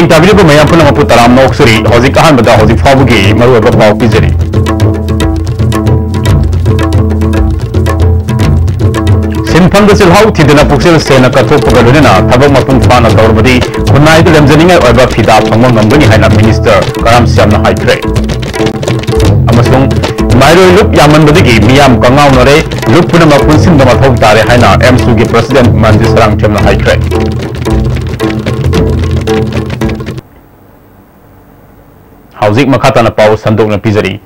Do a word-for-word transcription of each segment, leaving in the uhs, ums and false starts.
ꯇꯥꯕꯤꯔꯤꯕ ꯃꯌꯥꯝ ꯄꯨꯝꯅꯃꯛꯄꯨ ꯇꯔꯥꯝꯅ ꯑꯣꯛꯆꯔꯤ꯫ ꯍꯧꯖꯤꯛ ꯑꯍꯥꯟꯕꯗ ꯍꯧꯖꯤꯛ ꯐꯥꯎꯕꯒꯤ ꯃꯔꯨꯑꯣꯏꯕ ꯄꯥꯎ ꯄꯤꯖꯔꯤ꯫ ꯁꯤꯟꯐꯝꯗ ꯆꯤꯜꯍꯥꯎ ꯊꯤꯗꯅ ꯄꯨꯛꯆꯦꯜ ꯁꯦꯡꯅ ꯀꯠꯊꯣꯛꯄꯒ ꯂꯣꯏꯅꯅ ꯊꯕꯛ ꯃꯄꯨꯡ ꯐꯥꯅ ꯇꯧꯔꯕꯗꯤ ꯈꯨꯟꯅꯥꯏꯗ ꯂꯦꯝꯖꯅꯤꯡꯉꯥꯏ ꯑꯣꯏꯕ ꯐꯤꯗꯥ ꯐꯪꯕ ꯉꯝꯒꯅꯤ ꯍꯥꯏꯅ ꯃꯤꯅꯤꯁꯇꯔ ꯀꯔꯥꯝ ꯁ꯭ꯌꯥꯝꯅ ꯍꯥꯏꯈ꯭ꯔꯦ꯫ ꯑꯃꯁꯨꯡ ꯃꯥꯏꯔꯣꯏ ꯂꯨꯞ ꯌꯥꯝꯃꯟꯕꯗꯒꯤ ꯃꯤꯌꯥꯝ ꯀꯉꯥꯎꯅꯔꯦ, ꯂꯨꯞ ꯄꯨꯝꯅꯃꯛ ꯄꯨꯟꯁꯤꯟꯕ ꯃꯊꯧ ꯇꯥꯔꯦ ꯍꯥꯏꯅ ꯑꯦꯝꯁꯨꯒꯤ ꯄ꯭ꯔꯁꯤꯗꯦꯟ ꯃꯟꯖꯨ ꯁꯔꯥꯡꯊꯦꯝꯅ ꯍꯥꯏꯈ꯭ꯔꯦ꯫ ꯍꯧꯖꯤꯛ ꯃꯈꯥ ꯇꯥꯅ ꯄꯥꯎ ꯁꯟꯗꯣꯛꯅ ꯄꯤꯖꯔꯤ꯫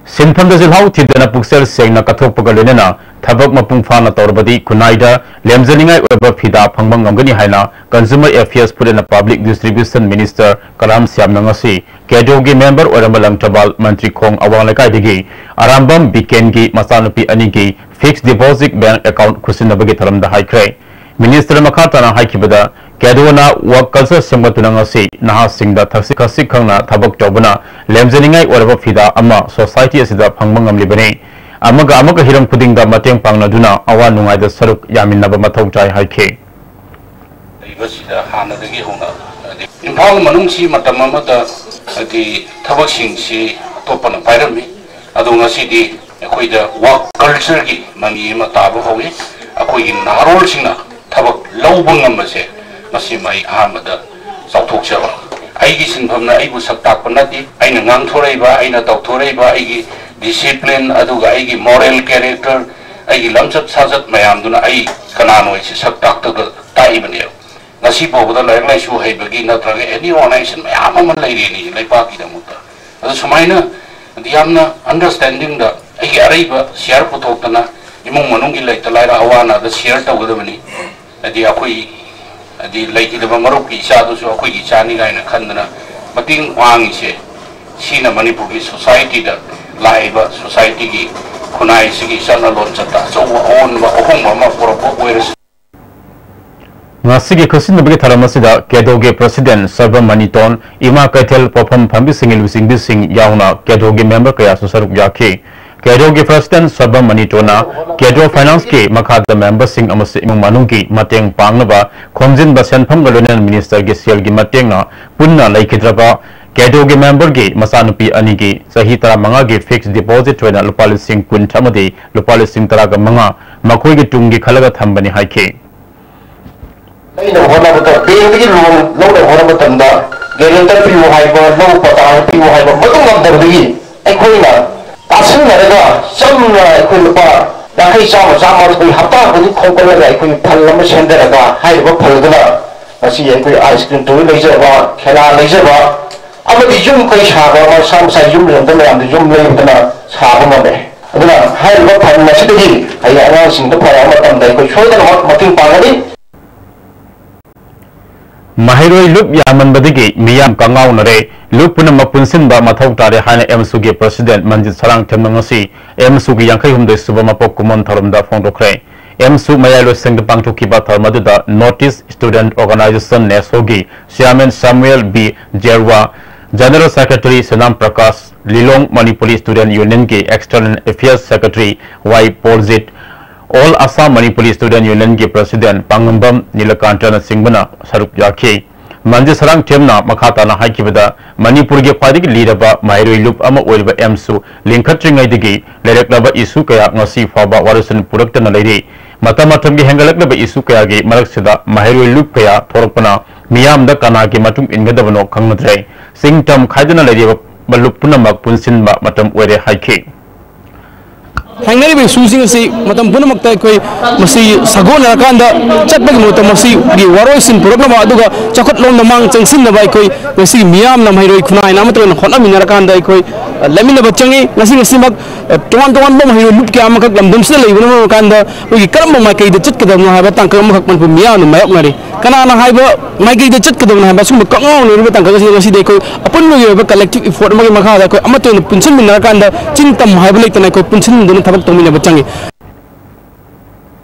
ꯁꯤꯟꯐꯝꯗ ꯆꯤꯜꯍꯥꯎ ꯊꯤꯗꯅ ꯄꯨꯛꯆꯦꯜ ꯁꯦꯡꯅ ꯀꯠꯊꯣꯛꯄꯒ ꯂꯣꯏꯅꯅ ꯊꯕꯛ ꯃꯄꯨꯡ ꯐꯥꯅ ꯇꯧꯔꯕꯗꯤ ꯈꯨꯟꯅꯥꯏꯗ ꯂꯦꯝꯖꯅꯤꯡꯉꯥꯏ ꯑꯣꯏꯕ ꯐꯤꯗꯥ ꯐꯪꯕ ꯉꯝꯒꯅꯤ ꯍꯥꯏꯅ Consumer Affairs, Food and Public Distribution Minister ꯀꯔꯥꯝ ꯁ꯭ꯌꯥꯝꯅ ꯉꯁꯤ ꯀꯦꯗꯣꯒꯤ ꯃꯦꯝꯕꯔ ꯑꯣꯏꯔꯝꯕ ꯂꯪꯊꯕꯥꯜ ꯃꯟꯇ꯭ꯔꯤꯈꯣꯡ ꯑꯋꯥꯡ ꯂꯩꯀꯥꯏꯗꯒꯤ ꯑꯔꯥꯝꯕꯝ ꯕꯤꯀꯦꯟꯒꯤ ꯃꯆꯥꯅꯨꯄꯤ ꯑꯅꯤꯒꯤ fixed deposit bank account ꯈꯨꯠꯁꯤꯟꯅꯕꯒꯤ ꯊꯧꯔꯝꯗ ꯍꯥꯏꯈ꯭ꯔꯦ꯫ ꯃꯤꯅꯤꯁꯇꯔ ꯃꯈꯥ ꯇꯥꯅ ꯍꯥꯏꯈꯤꯕꯗ, ꯀꯦꯗꯣꯅ work culture ꯁꯦꯝꯒꯠꯇꯨꯅ ꯉꯁꯤ ꯅꯍꯥꯁꯤꯡꯗ ꯊꯛꯁꯤ ꯈꯥꯁꯤ ꯈꯪꯅ ꯊꯕꯛ ꯇꯧꯕꯅ ꯂꯦꯝꯖꯅꯤꯡꯉꯥꯏ ꯑꯣꯏꯔꯕ ꯐꯤꯗꯥ ꯑꯃ society ꯑꯁꯤꯗ ꯐꯪꯕ ꯉꯝꯂꯤꯕꯅꯤ꯫ ꯑꯃꯒ ꯑꯃꯒ ꯍꯤꯔꯝ ꯈꯨꯗꯤꯡꯗ ꯃꯇꯦꯡ ꯄꯥꯡꯅꯗꯨꯅ ꯑꯋꯥ ꯅꯨꯡꯉꯥꯏꯗ ꯁꯔꯨꯛ ꯌꯥꯃꯤꯟꯅꯕ ꯃꯊꯧ ꯇꯥꯏ ꯍꯥꯏꯈꯤ꯫ ꯂꯩꯕꯁꯤꯗ ꯍꯥꯟꯅꯗꯒꯤ ꯍꯧꯅ, ꯍꯥꯏꯗꯤ, ꯏꯝꯐꯥꯜ ꯃꯅꯨꯡꯁꯤ ꯃꯇꯝ ꯑꯃꯗ, ꯍꯥꯏꯗꯤ, ꯊꯕꯛꯁꯤꯡꯁꯤ ꯑꯇꯣꯞꯄꯅ ꯄꯥꯏꯔꯝꯃꯤ꯫ ꯑꯗꯣ ꯉꯁꯤꯗꯤ ꯑꯩꯈꯣꯏꯗ work culture ꯒꯤ ꯃꯃꯤ ꯑꯃ ꯇꯥꯕ ꯍꯧꯏ꯫ ꯑꯩꯈꯣꯏꯒꯤ ꯅꯍꯥꯔꯣꯜꯁꯤꯡꯅ ꯊꯕꯛ ꯂꯧꯕ ꯉꯝꯕꯁꯦ, ꯃꯁꯤꯃ ꯑꯩ ꯑꯍꯥꯟꯕꯗ ꯆꯥꯎꯊꯣꯛꯆꯕ꯫ ꯑꯩꯒꯤ ꯁꯤꯟꯐꯝꯅ ꯑꯩꯕꯨ ꯁꯛ ꯇꯥꯛꯄ ꯅꯠꯇꯦ꯫ ꯑꯩꯅ ꯉꯥꯡꯊꯣꯔꯛꯏꯕ, ꯑꯩꯅ ꯇꯧꯊꯣꯔꯛꯏꯕ, ꯑꯩꯒꯤ discipline, ꯑꯗꯨꯒ ꯑꯩꯒꯤ moral character, ꯑꯩꯒꯤ ꯂꯝꯆꯠ ꯁꯥꯖꯠ ꯃꯌꯥꯝꯗꯨꯅ ꯑꯩ ꯀꯅꯥꯅꯣ ꯍꯥꯏꯁꯦ ꯁꯛ ꯇꯥꯛꯇꯒ ꯇꯥꯛꯏꯕꯅꯦꯕ꯫ ꯉꯁꯤ ꯐꯥꯎꯕꯗ ꯂꯥꯏꯔꯤꯛ ꯂꯥꯏꯁꯨ ꯍꯩꯕꯒꯤ ꯅꯠꯇ꯭ꯔꯒ any organization ꯃꯌꯥꯝ ꯑꯃ ꯂꯩꯔꯤꯅꯤ ꯂꯩꯄꯥꯛꯀꯤꯗꯃꯛꯇ꯫ ꯑꯗꯨ ꯁꯨꯃꯥꯏꯅ ꯌꯥꯝꯅ understanding ꯗ ꯑꯩꯒꯤ ꯑꯔꯩꯕ share ꯄꯨꯊꯣꯛꯇꯅ ꯏꯃꯨꯡ ꯃꯅꯨꯡꯒꯤ ꯂꯩꯇ ꯂꯥꯏꯔ ꯑꯋꯥ ꯑꯅꯥꯗ share ꯇꯧꯒꯗꯕꯅꯤ꯫ ꯍꯥꯏꯗꯤ ꯑꯩꯈꯣꯏ, ꯍꯥꯏꯗꯤ ꯂꯩꯈꯤꯗꯕ ꯃꯔꯨꯞꯀꯤ ꯏꯆꯥꯗꯨꯁꯨ ꯑꯩꯈꯣꯏꯒꯤ ꯏꯆꯥꯅꯤ ꯀꯥꯏꯅ ꯈꯟꯗꯅ ꯃꯇꯦꯡ ꯄꯥꯡꯉꯤꯁꯦ, ꯁꯤꯅ ꯃꯅꯤꯄꯨꯔꯒꯤ society ꯗ ꯂꯥꯛꯏꯕ society ꯒꯤ ꯈꯨꯟꯅꯥꯏꯁꯤꯒꯤ ꯆꯠꯅ ꯂꯣꯟꯆꯠꯇ ꯑꯆꯧꯕ ꯑꯑꯣꯟꯕ ꯑꯍꯣꯡꯕ ꯑꯃ ꯄꯨꯔꯛꯄ ꯑꯣꯏꯔꯁꯨ꯫ ꯉꯁꯤꯒꯤ ꯈꯨꯠꯁꯤꯟꯅꯕꯒꯤ ꯊꯧꯔꯝ ꯑꯁꯤꯗ ꯀꯦꯗꯣꯒꯤ ꯄ꯭ꯔꯁꯤꯗꯦꯟ ꯁꯔꯕꯃꯅꯤꯇꯣꯟ, ꯏꯃꯥ ꯀꯩꯊꯦꯜ ꯄꯣꯠꯐꯝ ꯐꯝꯕꯤꯁꯤꯡꯒꯤ ꯂꯨꯆꯤꯡꯕꯤꯁꯤꯡ ꯌꯥꯎꯅ ꯀꯦꯗꯣꯒꯤ ꯃꯦꯝꯕꯔ ꯀꯌꯥꯁꯨ ꯁꯔꯨꯛ ꯌꯥꯈꯤ꯫ ꯀꯦꯗꯣꯒꯤ ꯄ꯭ꯔꯁꯤꯗꯦꯟ ꯁꯣꯏꯕꯝ ꯃꯅꯤꯇꯣꯅ ꯀꯦꯗꯣ ꯐꯥꯏꯅꯥꯟꯁꯀꯤ ꯃꯈꯥꯗ ꯃꯦꯝꯕꯔꯁꯤꯡ ꯑꯃꯁꯨꯡ ꯏꯃꯨꯡ ꯃꯅꯨꯡꯒꯤ ꯃꯇꯦꯡ ꯄꯥꯡꯅꯕ ꯈꯣꯝꯖꯤꯟꯕ ꯁꯦꯟꯐꯝꯒ ꯂꯣꯏꯅꯅ ꯃꯤꯅꯤꯁꯇꯔꯒꯤ ꯁꯦꯜꯒꯤ ꯃꯇꯦꯡꯅ ꯄꯨꯟꯅ ꯂꯩꯈꯤꯗ꯭ꯔꯕ ꯀꯦꯗꯣꯒꯤ ꯃꯦꯝꯕꯔꯒꯤ ꯃꯆꯥꯅꯨꯄꯤ ꯑꯅꯤꯒꯤ ꯆꯍꯤ ꯇꯔꯥꯃꯉꯥꯒꯤ ꯐꯤꯛꯁ ꯗꯤꯄꯣꯖꯤꯠ ꯑꯣꯏꯅ ꯂꯨꯄꯥ ꯂꯤꯁꯤꯡ ꯀꯨꯟ ꯑꯃꯗꯤ ꯂꯨꯄꯥ ꯂꯤꯁꯤꯡ ꯇꯔꯥꯒ ꯃꯉꯥ ꯃꯈꯣꯏꯒꯤ ꯇꯨꯡꯒꯤ ꯈꯜꯂꯒ ꯊꯝꯕꯅꯤ ꯍꯥꯏꯈꯤ꯫ ꯂꯩꯅꯕ ꯍꯣꯠꯅꯕꯗ ꯕꯦꯡꯗꯒꯤ ꯂꯣꯟ ꯂꯧꯅꯕ ꯍꯣꯠꯅꯕ ꯃꯇꯝꯗ ꯒꯦꯔꯦꯟꯇꯔ ꯄꯤꯌꯨ ꯍꯥꯏꯕ, ꯂꯧ ꯄꯇꯥ ꯄꯤꯌꯨ ꯍꯥꯏꯕ ꯃꯗꯨ ꯉꯝꯗꯕꯗꯒꯤ ꯑꯩꯈꯣꯏꯅ ꯇꯥꯁꯤꯟꯅꯔꯒ ꯆꯝꯅ ꯑꯩꯈꯣꯏ ꯂꯨꯄꯥ ꯌꯥꯡꯈꯩ, ꯆꯥꯝꯃ, ꯆꯥꯝꯃ ꯑꯩꯈꯣꯏ ꯍꯞꯇꯥ ꯈꯨꯗꯤꯡ ꯈꯣꯝꯒꯠꯂꯒ ꯑꯩꯈꯣꯏ ꯐꯟ ꯑꯃ ꯁꯦꯝꯖꯔꯒ ꯍꯥꯏꯔꯤꯕ ꯐꯟꯗꯨꯅ ꯉꯁꯤ ꯑꯩꯈꯣꯏ ꯑꯥꯏꯁ ꯀ꯭ꯔꯤꯝ ꯇꯨꯔꯤ ꯂꯩꯖꯕ, ꯈꯦꯂꯥ ꯂꯩꯖꯕ ꯑꯃꯗꯤ ꯌꯨꯝ ꯀꯩ ꯁꯥꯕ ꯃꯁꯥ ꯃꯁꯥ ꯌꯨꯝ ꯂꯩꯔꯝꯗ ꯃꯌꯥꯝꯗ ꯌꯨꯝ ꯂꯩꯕꯗꯨꯅ ꯁꯥꯕ ꯉꯝꯃꯦ꯫ ꯑꯗꯨꯅ ꯍꯥꯏꯔꯤꯕ ꯐꯟ ꯑꯁꯤꯗꯒꯤ ꯍꯌꯦꯡ ꯑꯉꯥꯡꯁꯤꯡꯗ ꯐꯔꯛꯄ ꯃꯇꯝꯗ ꯑꯩꯈꯣꯏ ꯁꯣꯏꯗꯅꯃꯛ ꯃꯇꯦꯡ ꯄꯥꯡꯒꯅꯤ꯫ ꯃꯍꯩꯔꯣꯏ ꯂꯨꯞ ꯌꯥꯝꯃꯟꯕꯗꯒꯤ ꯃꯤꯌꯥꯝ ꯀꯉꯥꯎꯅꯔꯦ꯫ ꯂꯨꯞ ꯄꯨꯝꯅꯃꯛ ꯄꯨꯟꯁꯤꯟꯕ ꯃꯊꯧ ꯇꯥꯔꯦ ꯍꯥꯏꯅ ꯑꯦꯝꯁꯨꯒꯤ ꯄ꯭ꯔꯁꯤꯗꯦꯟꯠ ꯃꯟꯖꯤꯠ ꯁꯔꯥꯡꯊꯦꯝꯅ ꯉꯁꯤ ꯑꯦꯝꯁꯨꯒꯤ ꯌꯥꯡꯈꯩ ꯍꯨꯝꯗꯣꯏ ꯁꯨꯕ ꯃꯄꯣꯛ ꯀꯨꯝꯑꯣꯟ ꯊꯧꯔꯝꯗ ꯐꯣꯡꯗꯣꯛꯈ꯭ꯔꯦ꯫ ꯑꯦꯝꯁꯨ ꯃꯌꯥꯏ ꯂꯣꯏꯁꯪꯗ ꯄꯥꯡꯊꯣꯛꯈꯤꯕ ꯊꯧꯔꯝ ꯑꯗꯨꯗ ꯅꯣꯔꯠ ꯏꯁ ꯁ꯭ꯇꯨꯗꯦꯟꯠ ꯑꯣꯔꯒꯅꯥꯏꯖꯦꯁꯟ, ꯅꯦꯁꯣꯒꯤ chairman Samuel B Jyrwa, general secretary Sanam Prakash, Lilong Manipuri student ꯌꯨꯅꯤꯌꯟꯒꯤ external affairs secretary Y Poljit, all Assam Manipuri student ꯌꯨꯅꯤꯌꯟꯒꯤ ꯄ꯭ꯔꯁꯤꯗꯦꯟꯠ ꯄꯥꯉꯝꯕꯝ ꯅꯤꯂꯀꯥꯟꯇꯅꯆꯤꯡꯕꯅ ꯁꯔꯨꯛ ꯌꯥꯈꯤ꯫ ꯃꯟꯖꯤꯠ ꯁꯔꯥꯡꯊꯦꯝꯅ ꯃꯈꯥ ꯇꯥꯅ ꯍꯥꯏꯈꯤꯕꯗ, ꯃꯅꯤꯄꯨꯔꯒꯤ ꯈ꯭ꯋꯥꯏꯗꯒꯤ ꯂꯤꯔꯕ ꯃꯍꯩꯔꯣꯏ ꯂꯨꯞ ꯑꯃ ꯑꯣꯏꯔꯤꯕ ꯑꯦꯝꯁꯨ ꯂꯤꯡꯈꯠꯇ꯭ꯔꯤꯉꯩꯗꯒꯤ ꯂꯩꯔꯛꯂꯕ ꯏꯁꯨ ꯀꯌꯥ ꯉꯁꯤ ꯐꯥꯎꯕ ꯋꯥꯔꯣꯏꯁꯤꯟ ꯄꯨꯔꯛꯇꯅ ꯂꯩꯔꯤ꯫ ꯃꯇꯝ ꯃꯇꯝꯒꯤ ꯍꯦꯟꯒꯠꯂꯛꯂꯤꯕ ꯏꯁꯨ ꯀꯌꯥꯒꯤ ꯃꯔꯛꯁꯤꯗ ꯃꯍꯩꯔꯣꯏ ꯂꯨꯞ ꯀꯌꯥ ꯊꯣꯔꯛꯄꯅ ꯃꯤꯌꯥꯝꯗ ꯀꯅꯥꯒꯤ ꯃꯇꯨꯡ ꯏꯟꯒꯗꯕꯅꯣ ꯈꯪꯅꯗ꯭ꯔꯦ꯫ ꯆꯤꯡ ꯇꯝ ꯈꯥꯏꯗꯅ ꯂꯩꯔꯤꯕ ꯂꯨꯞ ꯄꯨꯝꯅꯃꯛ ꯄꯨꯟꯁꯤꯟꯕ ꯃꯇꯝ ꯑꯣꯏꯔꯦ ꯍꯥꯏꯈꯤ꯫ ꯊꯦꯡꯅꯔꯤꯕ ꯏꯁꯨꯁꯤꯡ ꯑꯁꯤ ꯃꯇꯝ ꯄꯨꯝꯅꯃꯛꯇ ꯑꯩꯈꯣꯏ ꯃꯁꯤ ꯁꯥꯒꯣꯟꯅꯔꯀꯥꯟꯗ ꯆꯠꯄꯒꯤ ꯃꯍꯨꯠꯇ ꯃꯁꯤꯒꯤ ꯋꯥꯔꯣꯏꯁꯤꯟ ꯄꯨꯔꯛꯅꯕ ꯑꯗꯨꯒ ꯆꯥꯎꯈꯠꯂꯣꯝꯗ ꯃꯥꯡ ꯆꯪꯁꯤꯟꯅꯕ ꯑꯩꯈꯣꯏ ꯉꯁꯤꯒꯤ ꯃꯤꯌꯥꯝꯅ ꯃꯍꯩꯔꯣꯏ ꯈꯨꯟꯅꯥꯏꯅ ꯑꯃꯠꯇ ꯑꯣꯏꯅ ꯍꯣꯠꯅꯃꯤꯟꯅꯔꯀꯥꯟꯗ ꯑꯩꯈꯣꯏ, ꯑ, ꯂꯦꯞꯃꯤꯟꯅꯕ ꯆꯪꯉꯤ꯫ ꯉꯁꯤ ꯉꯁꯤꯃꯛ, ꯑ, ꯇꯣꯉꯥꯟ ꯇꯣꯉꯥꯟꯕ ꯃꯍꯩꯔꯣꯏ ꯂꯨꯞ ꯀꯌꯥ ꯑꯃꯈꯛ ꯂꯝꯗꯝꯁꯤꯗ ꯂꯩꯕꯅ ꯃꯔꯝ ꯑꯣꯏꯔꯀꯥꯟꯗ ꯑꯩꯈꯣꯏꯒꯤ ꯀꯔꯝꯕ ꯃꯥꯏꯀꯩꯗ ꯆꯠꯀꯗꯕꯅꯣ ꯍꯥꯏꯕ ꯇꯥꯡꯀꯛ ꯑꯃꯈꯛ ꯃꯅꯤꯄꯨꯔ ꯃꯤꯌꯥꯝꯅ ꯃꯥꯌꯣꯛꯅꯔꯤ꯫ ꯀꯅꯥꯅ ꯍꯥꯏꯕ ꯃꯥꯏꯀꯩꯗ ꯆꯠꯀꯗꯕꯅꯣ ꯍꯥꯏꯕ ꯑꯁꯤꯒꯨꯝꯕ ꯀꯛꯉꯥꯎꯅꯔꯤꯕ ꯇꯥꯡꯀꯛ ꯑꯁꯤꯗ ꯉꯁꯤꯗꯤ ꯑꯩꯈꯣꯏ ꯑꯄꯨꯟꯕꯒꯤ ꯑꯣꯏꯕ ꯀꯂꯦꯛꯇꯤꯚ ꯏꯐꯣꯔꯠ ꯑꯃꯒꯤ ꯃꯈꯥꯗ ꯑꯩꯈꯣꯏ ꯑꯃꯠꯇ ꯑꯣꯏꯅ ꯄꯨꯟꯁꯤꯟꯃꯤꯟꯅꯔꯀꯥꯟꯗ ꯆꯤꯡ ꯇꯝ ꯍꯥꯏꯕ ꯂꯩꯇꯅ ꯑꯩꯈꯣꯏ ꯄꯨꯟꯁꯤꯟꯗꯨꯅ ꯊꯕꯛ ꯇꯧꯃꯤꯟꯅꯕ ꯆꯪꯉꯤ꯫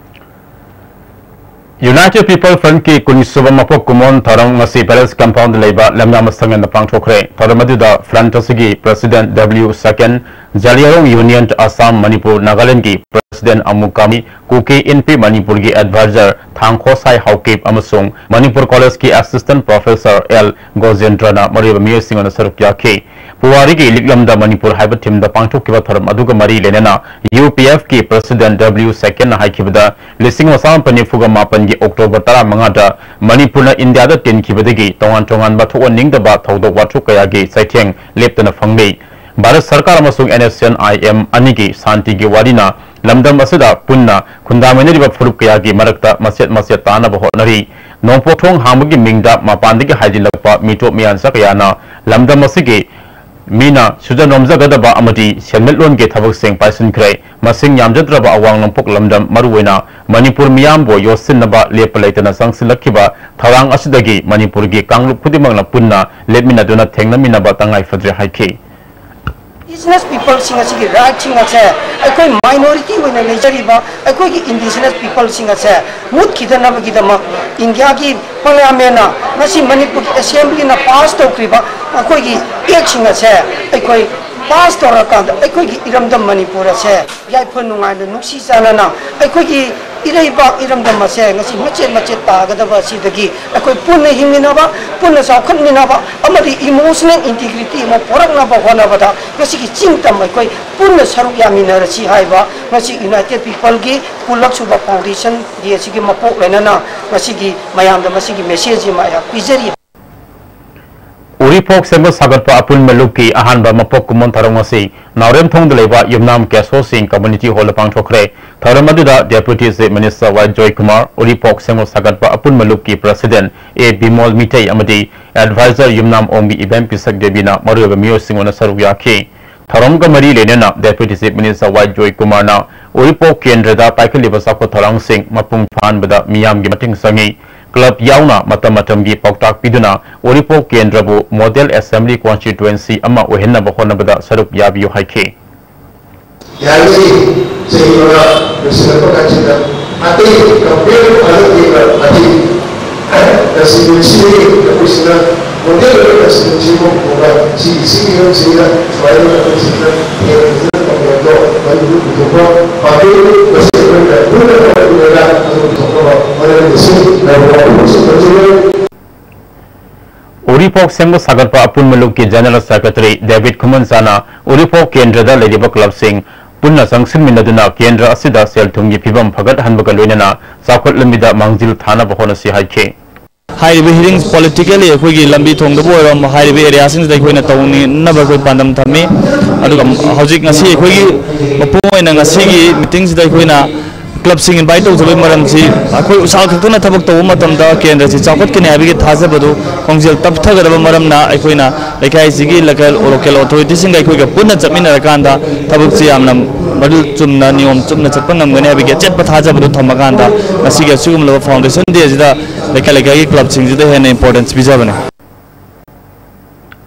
United People Front ꯀꯤ ꯀꯨꯟꯅꯤꯁꯨꯕ ꯃꯄꯣꯛ ꯀꯨꯝꯑꯣꯟ ꯊꯧꯔꯝ ꯉꯁꯤ Palace Compound ꯗ ꯂꯩꯕ ꯂꯝꯌꯥ ꯃꯁꯪꯗ ꯄꯥꯡꯊꯣꯛꯈ꯭ꯔꯦ꯫ ꯊꯧꯔꯝ ꯑꯗꯨꯗ Front ꯑꯁꯤꯒꯤ President W ꯁꯀꯦꯟ, ꯖꯥꯂꯤꯌꯥꯔꯣꯡ Union Assam, ꯃꯅꯤꯄꯨꯔ, ꯅꯥꯒꯥꯂꯦꯟꯗꯒꯤ President ꯑꯃꯨ ꯀꯥꯃꯤ, ꯀꯨꯀꯤ ꯏꯟꯄꯤ ꯃꯅꯤꯄꯨꯔꯒꯤ Advisor ꯊꯥꯡꯈꯣꯁꯥꯏ ꯍꯥꯎꯀꯤꯞ ꯑꯃꯁꯨꯡ ꯃꯅꯤꯄꯨꯔ College ꯀꯤ Assistant Professor ꯑꯦꯜ ꯒꯣꯖꯦꯟꯗ꯭ꯔꯅ ꯃꯔꯨꯑꯣꯏꯕ ꯃꯤꯑꯣꯏꯁꯤꯡ ꯑꯣꯏꯅ ꯁꯔꯨꯛ ꯌꯥꯈꯤ꯫ ꯄꯨꯋꯥꯔꯤꯒꯤ ꯂꯤꯛꯂꯝꯗ ꯃꯅꯤꯄꯨꯔ ꯍꯥꯏꯕ theme ꯗ ꯄꯥꯡꯊꯣꯛꯈꯤꯕ ꯊꯧꯔꯝ ꯑꯗꯨꯒ ꯃꯔꯤ ꯂꯩꯅꯅ U P F ꯀꯤ President W ꯁꯀꯦꯟꯅ ꯍꯥꯏꯈꯤꯕꯗ, ꯂꯤꯁꯤꯡ ꯑꯃ ꯆꯥꯃꯥꯄꯟ ꯅꯤꯐꯨꯒ ꯃꯥꯄꯟꯒꯤ October ꯇꯔꯥꯃꯉꯥꯗ ꯃꯅꯤꯄꯨꯔꯅ ꯏꯟꯗꯤꯌꯥꯗ ꯇꯤꯟꯈꯤꯕꯗꯒꯤ ꯇꯣꯉꯥꯟ ꯇꯣꯉꯥꯟꯕ ꯊꯣꯛꯍꯟꯅꯤꯡꯗꯕ ꯊꯧꯗꯣꯛ ꯋꯥꯊꯣꯛ ꯀꯌꯥꯒꯤ ꯆꯩꯊꯦꯡ ꯂꯦꯞꯇꯅ ꯐꯪꯂꯤ꯫ ꯚꯥꯔꯠ ꯁꯔꯀꯥꯔ ꯑꯃꯁꯨꯡ N S C N I M ꯑꯅꯤꯒꯤ ꯁꯥꯟꯇꯤꯒꯤ ꯋꯥꯔꯤꯅ ꯂꯝꯗꯝ ꯑꯁꯤꯗ ꯄꯨꯟꯅ ꯈꯨꯟꯗꯥꯃꯤꯟꯅꯔꯤꯕ ꯐꯨꯔꯨꯞ ꯀꯌꯥꯒꯤ ꯃꯔꯛꯇ ꯃꯆꯦꯠ ꯃꯆꯦꯠ ꯇꯥꯅꯕ ꯍꯣꯠꯅꯔꯤ꯫ ꯅꯣꯡꯄꯣꯛ ꯊꯣꯡ ꯍꯥꯡꯕꯒꯤ ꯃꯤꯡꯗ ꯃꯄꯥꯟꯗꯒꯤ ꯍꯥꯏꯖꯤꯜꯂꯛꯄ ꯃꯤꯇꯣꯞ ꯃꯤꯌꯥꯟꯆꯥ ꯀꯌꯥꯅ ꯂꯝꯗꯝ ꯑꯁꯤꯒꯤ ꯃꯤꯅ ꯁꯨꯖ ꯅꯣꯝꯖꯒꯗꯕ ꯑꯃꯗꯤ ꯁꯦꯟꯃꯤꯠꯂꯣꯟꯒꯤ ꯊꯕꯛꯁꯤꯡ ꯄꯥꯏꯁꯤꯟꯈ꯭ꯔꯦ꯫ ꯃꯁꯤꯡ ꯌꯥꯝꯖꯗ꯭ꯔꯕ ꯑꯋꯥꯡ ꯅꯣꯡꯄꯣꯛ ꯂꯝꯗꯝ, ꯃꯔꯨꯑꯣꯏꯅ ꯃꯅꯤꯄꯨꯔ ꯃꯤꯌꯥꯝꯕꯨ ꯌꯣꯠꯁꯤꯟꯅꯕ ꯂꯦꯞꯄ ꯂꯩꯇꯅ ꯆꯪꯁꯤꯜꯂꯛꯈꯤꯕ ꯊꯧꯔꯥꯡ ꯑꯁꯤꯗꯒꯤ ꯃꯅꯤꯄꯨꯔꯒꯤ ꯀꯥꯡꯂꯨꯞ ꯈꯨꯗꯤꯡꯃꯛꯅ ꯄꯨꯟꯅ ꯂꯦꯞꯃꯤꯟꯅꯗꯨꯅ ꯊꯦꯡꯅꯃꯤꯟꯅꯕ ꯇꯉꯥꯏ ꯐꯗ꯭ꯔꯦ ꯍꯥꯏꯈꯤ꯫ Indigenous peopleꯁꯤꯡ ꯑꯁꯤꯒꯤ rightꯁꯤꯡ ꯑꯁꯦ, ꯑꯩꯈꯣꯏ minority ꯑꯣꯏꯅ ꯂꯩꯖꯔꯤꯕ ꯑꯩꯈꯣꯏꯒꯤ Indigenous peopleꯁꯤꯡ ꯑꯁꯦ ꯃꯨꯠꯈꯤꯗꯅꯕꯒꯤꯗꯃꯛ Indiaꯒꯤ Parliamentꯅ, ꯉꯁꯤ ꯃꯅꯤꯄꯨꯔꯒꯤ Assemblyꯅ pass ꯇꯧꯈ꯭ꯔꯤꯕ ꯑꯩꯈꯣꯏꯒꯤ actꯁꯤꯡ ꯑꯁꯦ ꯑꯩꯈꯣꯏ pass ꯇꯧꯔꯀꯥꯟꯗ ꯑꯩꯈꯣꯏꯒꯤ ꯏꯔꯝꯗꯝ ꯃꯅꯤꯄꯨꯔ ꯑꯁꯦ ꯌꯥꯏꯐ ꯅꯨꯡꯉꯥꯏꯅ ꯅꯨꯡꯁꯤ ꯆꯥꯟꯅꯅ ꯑꯩꯈꯣꯏꯒꯤ ꯏꯔꯩꯕꯥꯛ ꯏꯔꯝꯗꯝ ꯑꯁꯦ ꯉꯁꯤ ꯃꯆꯦꯠ ꯃꯆꯦꯠ ꯇꯥꯒꯗꯕ ꯑꯁꯤꯗꯒꯤ ꯑꯩꯈꯣꯏ ꯄꯨꯟꯅ ꯍꯤꯡꯃꯤꯟꯅꯕ, ꯄꯨꯟꯅ ꯆꯥꯎꯈꯠꯃꯤꯟꯅꯕ ꯑꯃꯗꯤ emotional integrity ꯑꯃ ꯄꯨꯔꯛꯅꯕ ꯍꯣꯠꯅꯕꯗ ꯉꯁꯤꯒꯤ ꯆꯤꯡ ꯇꯝ ꯑꯩꯈꯣꯏ ꯄꯨꯟꯅ ꯁꯔꯨꯛ ꯌꯥꯃꯤꯟꯅꯔꯁꯤ ꯍꯥꯏꯕ ꯉꯁꯤ United Peopleꯒꯤ ꯀꯨꯟꯂꯛ ꯁꯨꯕ Foundation Day ꯑꯁꯤꯒꯤ ꯃꯄꯣꯛ ꯂꯣꯏꯅꯅ ꯉꯁꯤꯒꯤ ꯃꯌꯥꯝꯗ ꯃꯁꯤꯒꯤ message ꯑꯃ ꯑꯩꯍꯥꯛ ꯄꯤꯖꯔꯤ꯫ ꯎꯔꯤꯄꯣꯛ ꯁꯦꯝꯒꯠ ꯁꯥꯒꯠꯄ ꯑꯄꯨꯟꯕ ꯂꯨꯞꯀꯤ ꯑꯍꯥꯟꯕ ꯃꯄꯣꯛ ꯀꯨꯝꯑꯣꯟ ꯊꯧꯔꯝ ꯉꯁꯤ ꯅꯥꯎꯔꯦꯝꯊꯣꯡꯗ ꯂꯩꯕ ꯌꯨꯝꯅꯥꯝ ꯀꯦꯁꯣ ꯁꯤꯡ Community Hallꯗ ꯄꯥꯡꯊꯣꯛꯈ꯭ꯔꯦ꯫ ꯊꯧꯔꯝ ꯑꯗꯨꯗ Deputy Chief Minister ꯋꯥꯏ ꯖꯣꯏꯀꯨꯃꯥꯔ, ꯎꯔꯤꯄꯣꯛ ꯁꯦꯝꯒꯠ ꯁꯥꯒꯠꯄ ꯑꯄꯨꯟꯕ ꯂꯨꯞꯀꯤ President ꯑꯦ ꯕꯤꯃꯣꯜ ꯃꯤꯇꯩ ꯑꯃꯗꯤ Advisor ꯌꯨꯝꯅꯥꯝ ꯑꯣꯡꯕꯤ ꯏꯕꯦꯝ ꯄꯤꯁꯛ ꯗꯦꯕꯤꯅ ꯃꯔꯨꯑꯣꯏꯕ ꯃꯤꯑꯣꯏꯁꯤꯡ ꯑꯣꯏꯅ ꯁꯔꯨꯛ ꯌꯥꯈꯤ꯫ ꯊꯧꯔꯝꯒ ꯃꯔꯤ ꯂꯩꯅꯅ Deputy Chief Minister ꯋꯥꯏ ꯖꯣꯏꯀꯨꯃꯥꯔꯅ ꯎꯔꯤꯄꯣꯛ ꯀꯦꯟꯗ꯭ꯔꯗ ꯄꯥꯏꯈꯠꯂꯤꯕ ꯆꯥꯎꯈꯠ ꯊꯧꯔꯥꯡꯁꯤꯡ ꯃꯄꯨꯡ ꯐꯥꯍꯟꯕꯗ ꯃꯤꯌꯥꯝꯒꯤ ꯃꯇꯦꯡ ꯆꯪꯏ꯫ Club ꯌꯥꯎꯅ ꯃꯇꯝ ꯃꯇꯝꯒꯤ ꯄꯥꯎꯇꯥꯛ ꯄꯤꯗꯨꯅ ꯎꯔꯤꯄꯣꯛ ꯀꯦꯟꯗ꯭ꯔꯕꯨ Model Assembly Constituency ꯑꯃ ꯑꯣꯏꯍꯟꯅꯕ ꯍꯣꯠꯅꯕꯗ ꯁꯔꯨꯛ ꯌꯥꯕꯤꯌꯨ ꯍꯥꯏꯈꯤ꯫ ꯌꯥꯔꯤꯉꯩ ꯆꯍꯤ ꯃꯉꯥ ꯂꯣꯏꯁꯤꯜꯂꯛꯄ ꯀꯥꯟꯁꯤꯗ ꯑꯇꯩ ꯀꯝꯄꯦꯌꯔ ꯇꯨ ꯍꯟꯗꯛꯀꯤ ꯉꯁꯤꯗꯤ ꯑꯩꯈꯣꯏꯁꯤꯅ ꯃꯣꯗꯦꯜ ꯑꯣꯏꯅ ꯁꯤꯟꯅꯕ ꯁꯤꯒꯤ ꯏꯁꯤꯡꯒꯤ ꯐꯤꯕꯝꯁꯤꯗ ꯁꯨꯃꯥꯏꯅ ꯑꯩꯈꯣꯏꯁꯤꯅ ꯍꯦꯟꯅ ꯐꯖꯅ ꯇꯧꯕ ꯄꯥꯝꯕꯤꯕ ꯄꯨꯊꯣꯛꯄ ꯄꯥꯝꯕꯤꯕ ꯃꯁꯤ ꯑꯩꯈꯣꯏꯅ ꯄꯨꯟꯅ ꯍꯣꯠꯅꯃꯤꯟꯅꯔꯒ ꯑꯗꯨ ꯄꯨꯊꯣꯛꯅꯕ ꯍꯣꯠꯅꯃꯤꯟꯅꯁꯤ꯫ ꯎꯔꯤꯄꯣꯛ ꯁꯦꯝꯒꯠ ꯁꯥꯒꯠꯄ ꯑꯄꯨꯟꯕ ꯂꯨꯞꯀꯤ General Secretary ꯗꯦꯕꯤꯗ ꯈꯨꯃꯟꯆꯥꯅ ꯎꯔꯤꯄꯣꯛ ꯀꯦꯟꯗ꯭ꯔꯗ ꯂꯩꯔꯤꯕ ꯀ꯭ꯂꯕꯁꯤꯡ ꯄꯨꯟꯅ ꯆꯪꯁꯤꯟꯃꯤꯟꯅꯗꯨꯅ ꯀꯦꯟꯗ꯭ꯔ ꯑꯁꯤꯗ ꯁꯦꯜ ꯊꯨꯝꯒꯤ ꯐꯤꯕꯝ ꯐꯒꯠꯍꯟꯕꯒ ꯂꯣꯏꯅꯅ ꯆꯥꯎꯈꯠ ꯂꯝꯕꯤꯗ ꯃꯥꯡꯖꯤꯜ ꯊꯥꯅꯕ ꯍꯣꯠꯅꯁꯤ ꯍꯥꯏꯈꯤ꯫ ꯍꯥꯏꯔꯤꯕ hearings politically ꯑꯩꯈꯣꯏꯒꯤ ꯂꯝꯕꯤ ꯊꯣꯡꯗꯕꯨ ꯑꯣꯏꯔꯣ, ꯍꯥꯏꯔꯤꯕ areaꯁꯤꯡꯁꯤꯗ ꯑꯩꯈꯣꯏꯅ ꯇꯧꯅꯤꯡꯅꯕ ꯑꯩꯈꯣꯏ ꯄꯥꯟꯗꯝ ꯊꯝꯃꯤ꯫ ꯑꯗꯨꯒ ꯍꯧꯖꯤꯛ ꯉꯁꯤ ꯑꯩꯈꯣꯏꯒꯤ ꯃꯄꯨꯡ ꯑꯣꯏꯅ ꯉꯁꯤꯒꯤ meetingꯁꯤꯗ ꯑꯩꯈꯣꯏꯅ clubꯁꯤꯡ invite ꯇꯧꯖꯕꯒꯤ ꯃꯔꯝꯁꯤ ꯑꯩꯈꯣꯏ ꯎꯁꯥ ꯈꯛꯇꯅ ꯊꯕꯛ ꯇꯧꯕ ꯃꯇꯝꯗ ꯀꯦꯟꯗ꯭ꯔꯁꯤ ꯆꯥꯎꯈꯠꯀꯅꯤ ꯍꯥꯏꯕꯒꯤ ꯊꯥꯖꯕꯗꯨ ꯈꯣꯡꯖꯦꯜ ꯇꯞꯊꯒꯗꯕ ꯃꯔꯝꯅ ꯑꯩꯈꯣꯏꯅ ꯂꯩꯀꯥꯏꯁꯤꯒꯤ local, local authorityꯁꯤꯡꯒ ꯑꯩꯈꯣꯏꯒ ꯄꯨꯟꯅ ꯆꯠꯃꯤꯟꯅꯔꯀꯥꯟꯗ ꯊꯕꯛꯁꯤ ꯌꯥꯝꯅ ꯃꯔꯤꯜ ꯆꯨꯝꯅ, ꯅꯤꯌꯣꯝ ꯆꯨꯝꯅ ꯆꯠꯄ ꯉꯝꯒꯅꯤ ꯍꯥꯏꯕꯒꯤ ꯑꯆꯦꯠꯄ ꯊꯥꯖꯕꯗꯨ ꯊꯝꯃꯀꯥꯟꯗ ꯉꯁꯤꯒꯤ ꯑꯁꯤꯒꯨꯝꯂꯕ foundation dayꯁꯤꯗ ꯂꯩꯀꯥꯏ ꯂꯩꯀꯥꯏꯒꯤ clubꯁꯤꯡꯁꯤꯗ ꯍꯦꯟꯅ importance ꯄꯤꯖꯕꯅꯤ꯫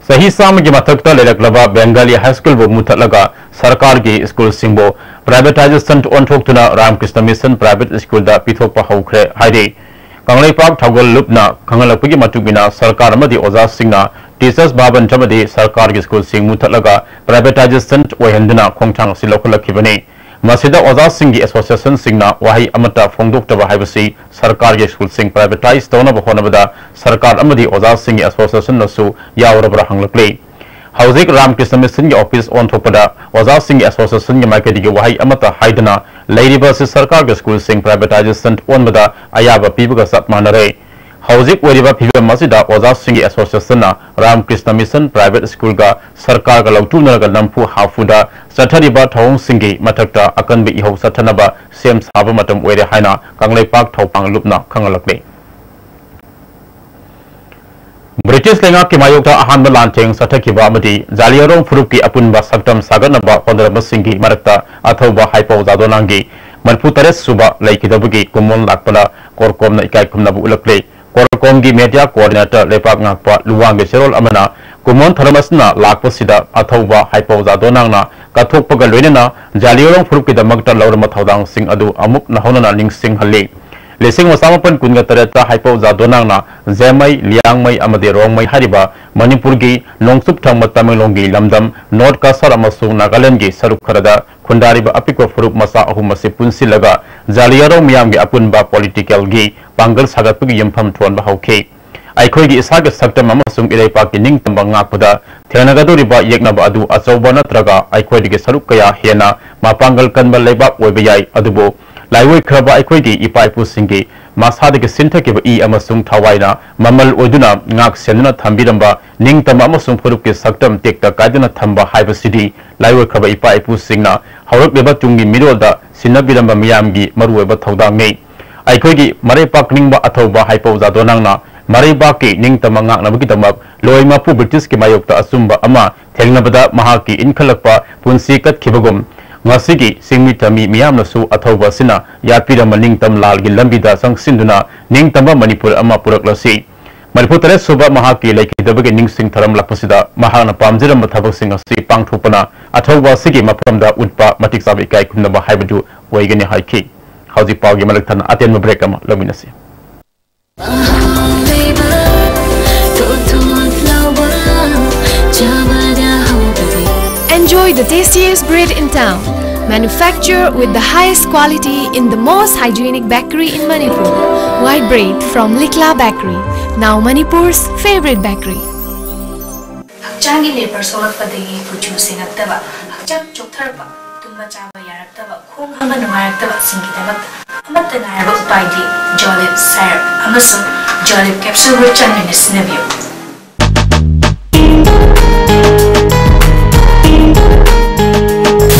ꯆꯍꯤ ꯆꯥꯝꯃꯒꯤ ꯃꯊꯛꯇ ꯂꯩꯔꯛꯂꯕ Bengali High Schoolꯕꯨ ꯃꯨꯊꯠꯂꯒ ꯁꯔꯀꯥꯔꯒꯤ schoolꯁꯤꯡꯕꯨ privatization ꯑꯣꯟꯊꯣꯛꯇꯨꯅ ꯔꯥꯃꯀ꯭ꯔꯤꯁꯅ ꯃꯤꯁꯟ private schoolꯗ ꯄꯤꯊꯣꯛꯄ ꯍꯧꯈ꯭ꯔꯦ ꯍꯥꯏꯔꯤ꯫ ꯀꯪꯂꯩꯄꯥꯛ ꯊꯧꯒꯜ ꯂꯨꯞꯅ ꯈꯪꯍꯜꯂꯛꯄꯒꯤ ꯃꯇꯨꯡ ꯏꯟꯅ ꯁꯔꯀꯥꯔ ꯑꯃꯗꯤ ꯑꯣꯖꯥꯁꯤꯡꯅ teachers ꯚꯕꯟ ꯑꯃꯗꯤ ꯁꯔꯀꯥꯔꯒꯤ schoolꯁꯤꯡ ꯃꯨꯊꯠꯂꯒ privatization ꯑꯣꯏꯍꯟꯗꯨꯅ ꯈꯣꯡꯊꯥꯡ ꯑꯁꯤ ꯂꯧꯈꯠꯂꯛꯈꯤꯕꯅꯤ꯫ ꯃꯁꯤꯗ ꯑꯣꯖꯥꯁꯤꯡꯒꯤ associationꯁꯤꯡꯅ ꯋꯥꯍꯩ ꯑꯃꯠꯇ ꯐꯣꯡꯗꯣꯛꯇꯕ ꯍꯥꯏꯕꯁꯤ ꯁꯔꯀꯥꯔꯒꯤ schoolꯁꯤꯡ privatise ꯇꯧꯅꯕ ꯍꯣꯠꯅꯕꯗ ꯁꯔꯀꯥꯔ ꯑꯃꯗꯤ ꯑꯣꯖꯥꯁꯤꯡꯒꯤ associationꯅꯁꯨ ꯌꯥꯎꯔꯕ꯭ꯔꯥ ꯍꯪꯂꯛꯂꯤ꯫ ꯍꯧꯖꯤꯛ ꯔꯥꯃꯀ꯭ꯔꯤꯁꯅ ꯃꯤꯁꯟꯒꯤ office ꯑꯣꯟꯊꯣꯛꯄꯗ ꯑꯣꯖꯥꯁꯤꯡꯒꯤ associationꯒꯤ ꯃꯥꯏꯀꯩꯗꯒꯤ ꯋꯥꯍꯩ ꯑꯃꯠꯇ ꯍꯥꯏꯗꯅ ꯂꯩꯔꯤꯕ ꯑꯁꯤ ꯁꯔꯀꯥꯔꯒꯤ schoolꯁꯤꯡ privatization ꯑꯣꯟꯕꯗ ꯑꯌꯥꯕ ꯄꯤꯕꯒ ꯆꯞ ꯃꯥꯟꯅꯔꯦ꯫ ꯍꯧꯖꯤꯛ ꯑꯣꯏꯔꯤꯕ ꯐꯤꯕꯝ ꯑꯁꯤꯗ ꯑꯣꯖꯥꯁꯤꯡꯒꯤ associationꯅ ꯔꯥꯃꯀ꯭ꯔꯤꯁꯅ ꯃꯤꯁꯟ private schoolꯒ ꯁꯔꯀꯥꯔꯒ ꯂꯧꯊꯣꯛꯅꯔꯒ ꯅꯝꯐꯨ ꯍꯥꯐꯨꯗ ꯆꯠꯊꯔꯤꯕ ꯊꯧꯑꯣꯡꯁꯤꯡꯒꯤ ꯃꯊꯛꯇ ꯑꯀꯟꯕ ꯏꯍꯧ ꯆꯠꯊꯅꯕ ꯁꯦꯝ ꯁꯥꯕ ꯃꯇꯝ ꯑꯣꯏꯔꯦ ꯍꯥꯏꯅ ꯀꯪꯂꯩꯄꯥꯛ ꯊꯧꯄꯥꯡ ꯂꯨꯞꯅ ꯈꯪꯍꯜꯂꯛꯂꯤ꯫ ꯕ꯭ꯔꯤꯇꯤꯁ ꯂꯩꯉꯥꯛꯀꯤ ꯃꯥꯌꯣꯛꯇ ꯑꯍꯥꯟꯕ ꯂꯥꯟꯊꯦꯡ ꯆꯠꯊꯈꯤꯕ ꯑꯃꯗꯤ ꯖꯥꯂꯤꯌꯥꯔꯣꯡ ꯐꯨꯔꯨꯞꯀꯤ ꯑꯄꯨꯟꯕ ꯁꯛꯇꯝ ꯁꯥꯒꯠꯅꯕ ꯍꯣꯠꯅꯔꯝꯕꯁꯤꯡꯒꯤ ꯃꯔꯛꯇ ꯑꯊꯧꯕ ꯍꯥꯏꯄꯧ ꯖꯥꯗꯣꯅꯥꯡꯒꯤ ꯃꯔꯤꯐꯨ ꯇꯔꯦꯠ ꯁꯨꯕ ꯂꯩꯈꯤꯗꯕꯒꯤ ꯀꯨꯝꯑꯣꯟ ꯂꯥꯛꯄꯅ ꯀꯣꯔꯀꯣꯝꯅ ꯏꯀꯥꯏ ꯈꯨꯝꯅꯕ ꯎꯠꯂꯛꯂꯦ꯫ ꯀꯣꯔꯀꯣꯝꯒꯤ media coordinator ꯂꯩꯄꯥꯛ ꯉꯥꯛꯄ ꯂꯨꯋꯥꯡꯒꯤ ꯆꯦꯔꯣꯜ ꯑꯃꯅ ꯀꯨꯝꯑꯣꯟ ꯊꯧꯔꯝ ꯑꯁꯤꯅ ꯂꯥꯛꯄꯁꯤꯗ ꯑꯊꯧꯕ ꯍꯥꯏꯄꯧ ꯖꯥꯗꯣꯅꯥꯡꯅ ꯀꯠꯊꯣꯛꯄꯒ ꯂꯣꯏꯅꯅ ꯖꯥꯂꯤꯌꯥꯔꯣꯡ ꯐꯨꯔꯨꯞꯀꯤꯗꯃꯛꯇ ꯂꯧꯔꯝꯕ ꯊꯧꯗꯥꯡꯁꯤꯡ ꯑꯗꯨ ꯑꯃꯨꯛ ꯅꯧꯍꯧꯅꯅ ꯅꯤꯡꯁꯤꯡꯍꯜꯂꯤ꯫ ꯂꯤꯁꯤꯡ ꯑꯃ ꯆꯥꯃꯥꯄꯟ ꯀꯨꯟꯒ ꯇꯔꯦꯠꯇ ꯍꯥꯏꯄꯧ ꯖꯥꯗꯣꯅꯥꯡꯅ ꯖꯦꯃꯩ, ꯂꯤꯌꯥꯡꯃꯩ ꯑꯃꯗꯤ ꯔꯣꯡꯃꯩ ꯍꯥꯏꯔꯤꯕ ꯃꯅꯤꯄꯨꯔꯒꯤ ꯅꯣꯡꯆꯨꯞ ꯊꯪꯕ ꯇꯃꯦꯡꯂꯣꯡꯒꯤ ꯂꯝꯗꯝ ꯅꯣꯔꯠ ꯀꯁꯥꯔ ꯑꯃꯁꯨꯡ ꯅꯥꯒꯥꯂꯦꯟꯗꯒꯤ ꯁꯔꯨꯛ ꯈꯔꯗ ꯈꯨꯟꯗꯥꯔꯤꯕ ꯑꯄꯤꯛꯄ ꯐꯨꯔꯨꯞ ꯃꯆꯥ ꯑꯍꯨꯝ ꯑꯁꯤ ꯄꯨꯟꯁꯤꯜꯂꯒ ꯖꯥꯂꯤꯌꯥꯔꯣꯡ ꯃꯤꯌꯥꯝꯒꯤ ꯑꯄꯨꯟꯕ ꯄꯣꯂꯤꯇꯤꯀꯦꯜꯒꯤ ꯄꯥꯡꯒꯜ ꯁꯥꯒꯠꯄꯒꯤ ꯌꯨꯝꯐꯝ ꯊꯣꯟꯕ ꯍꯧꯈꯤ꯫ ꯑꯩꯈꯣꯏꯒꯤ ꯏꯁꯥꯒꯤ ꯁꯛꯇꯝ ꯑꯃꯁꯨꯡ ꯏꯔꯩꯄꯥꯛꯀꯤ ꯅꯤꯡꯇꯝꯕ ꯉꯥꯛꯄꯗ ꯊꯦꯡꯅꯒꯗꯧꯔꯤꯕ ꯌꯦꯛꯅꯕ ꯑꯗꯨ ꯑꯆꯧꯕ ꯅꯠꯇ꯭ꯔꯒ ꯑꯩꯈꯣꯏꯗꯒꯤ ꯁꯔꯨꯛ ꯀꯌꯥ ꯍꯦꯟꯅ ꯃꯄꯥꯡꯒꯜ ꯀꯟꯕ ꯂꯩꯕꯥꯛ ꯑꯣꯏꯕ ꯌꯥꯏ, ꯑꯗꯨꯕꯨ ꯂꯥꯏꯑꯣꯏꯈ꯭ꯔꯕ ꯑꯩꯈꯣꯏꯒꯤ ꯏꯄꯥ ꯏꯄꯨꯁꯤꯡꯒꯤ ꯃꯁꯥꯗꯒꯤ ꯁꯤꯟꯊꯈꯤꯕ ꯏ ꯑꯃꯁꯨꯡ ꯊꯋꯥꯏꯅ ꯃꯃꯜ ꯑꯣꯏꯗꯨꯅ ꯉꯥꯛ ꯁꯦꯟꯗꯨꯅ ꯊꯝꯕꯤꯔꯝꯕ ꯅꯤꯡꯇꯝꯕ ꯑꯃꯁꯨꯡ ꯐꯨꯔꯨꯞꯀꯤ ꯁꯛꯇꯝ ꯇꯦꯛꯇ ꯀꯥꯏꯗꯅ ꯊꯝꯕ ꯍꯥꯏꯕꯁꯤꯗꯤ ꯂꯥꯏꯑꯣꯏꯈ꯭ꯔꯕ ꯏꯄꯥ ꯏꯄꯨꯁꯤꯡꯅ ꯍꯧꯔꯛꯂꯤꯕ ꯇꯨꯡꯒꯤ ꯃꯤꯔꯣꯜꯗ ꯁꯤꯟꯅꯕꯤꯔꯝꯕ ꯃꯤꯌꯥꯝꯒꯤ ꯃꯔꯨꯑꯣꯏꯕ ꯊꯧꯗꯥꯡꯅꯤ꯫ ꯑꯩꯈꯣꯏꯒꯤ ꯃꯔꯩꯄꯥꯛ ꯅꯤꯡꯕ ꯑꯊꯧꯕ ꯍꯥꯏꯄꯧ ꯖꯥꯗꯣꯅꯥꯡꯅ ꯃꯔꯩꯕꯥꯛꯀꯤ ꯅꯤꯡꯇꯝꯕ ꯉꯥꯛꯅꯕꯒꯤꯗꯃꯛ ꯂꯣꯏ ꯃꯄꯨ ꯕ꯭ꯔꯤꯇꯤꯁꯀꯤ ꯃꯥꯌꯣꯛꯇ ꯑꯆꯨꯝꯕ ꯑꯃ ꯊꯦꯡꯅꯕꯗ ꯃꯍꯥꯛꯀꯤ ꯏꯟꯈꯠꯂꯛꯄ ꯄꯨꯟꯁꯤ ꯀꯠꯈꯤꯕꯒꯨꯝ, ꯉꯁꯤꯒꯤ ꯆꯤꯡꯃꯤ ꯇꯝꯃꯤ ꯃꯤꯌꯥꯝꯅꯁꯨ ꯑꯊꯧꯕ ꯑꯁꯤꯅ ꯌꯥꯠꯄꯤꯔꯝꯕ ꯅꯤꯡꯇꯝ ꯂꯥꯜꯒꯤ ꯂꯝꯕꯤꯗ ꯆꯪꯁꯤꯟꯗꯨꯅ ꯅꯤꯡꯇꯝꯕ ꯃꯅꯤꯄꯨꯔ ꯑꯃ ꯄꯨꯔꯛꯂꯁꯤ꯫ ꯃꯔꯤꯐꯨ ꯇꯔꯦꯠ ꯁꯨꯕ ꯃꯍꯥꯛꯀꯤ ꯂꯩꯈꯤꯗꯕꯒꯤ ꯅꯤꯡꯁꯤꯡ ꯊꯧꯔꯝ ꯂꯥꯛꯄꯁꯤꯗ ꯃꯍꯥꯛꯅ ꯄꯥꯝꯖꯔꯝꯕ ꯊꯕꯛꯁꯤꯡ ꯑꯁꯤ ꯄꯥꯡꯊꯣꯛꯄꯅ ꯑꯊꯧꯕ ꯑꯁꯤꯒꯤ ꯃꯐꯝꯗ ꯎꯠꯄ ꯃꯇꯤꯛ ꯆꯥꯕ ꯏꯀꯥꯏ ꯈꯨꯝꯅꯕ ꯍꯥꯏꯕꯗꯨ ꯑꯣꯏꯒꯅꯤ ꯍꯥꯏꯈꯤ꯫ ꯍꯧꯖꯤꯛ ꯄꯥꯎꯒꯤ ꯃꯔꯛ ꯊꯠꯅ ꯑꯇꯦꯟꯕ ꯕ꯭ꯔꯦꯛ ꯑꯃ ꯂꯧꯃꯤꯟꯅꯁꯤ꯫ Enjoy the tastiest bread in town. Manufactured with the highest quality in the most hygienic bakery in Manipur. White bread from Likla Bakery, now Manipur's favorite bakery. ꯍꯛꯆꯥꯡꯒꯤ ꯂꯦꯕꯔ ꯁꯣꯛꯂꯛꯄꯗꯒꯤ ꯀꯨꯆꯨ ꯁꯦꯡꯉꯛꯇꯕ, ꯍꯛꯆꯥꯡ ꯆꯣꯛꯊꯔꯛꯄ, ꯇꯨꯝꯕ ꯆꯥꯕ ꯌꯥꯔꯛꯇꯕ, ꯈꯣꯡ ꯍꯥꯝꯕ ꯅꯨꯡꯉꯥꯏꯔꯛꯇꯕꯁꯤꯡꯒꯤꯗꯃꯛꯇ ꯑꯃꯠꯇ ꯉꯥꯏꯔꯕ ꯎꯄꯥꯏꯗꯤ ꯖꯣꯂꯤꯞ ꯁꯥꯏꯔꯞ ꯑꯃꯁꯨꯡ ꯖꯣꯂꯤꯞ ꯀꯦꯞꯁꯨꯜꯕꯨ ꯆꯥꯡ ꯅꯥꯏꯅ ꯁꯤꯖꯤꯟꯅꯕꯤꯌꯨ꯫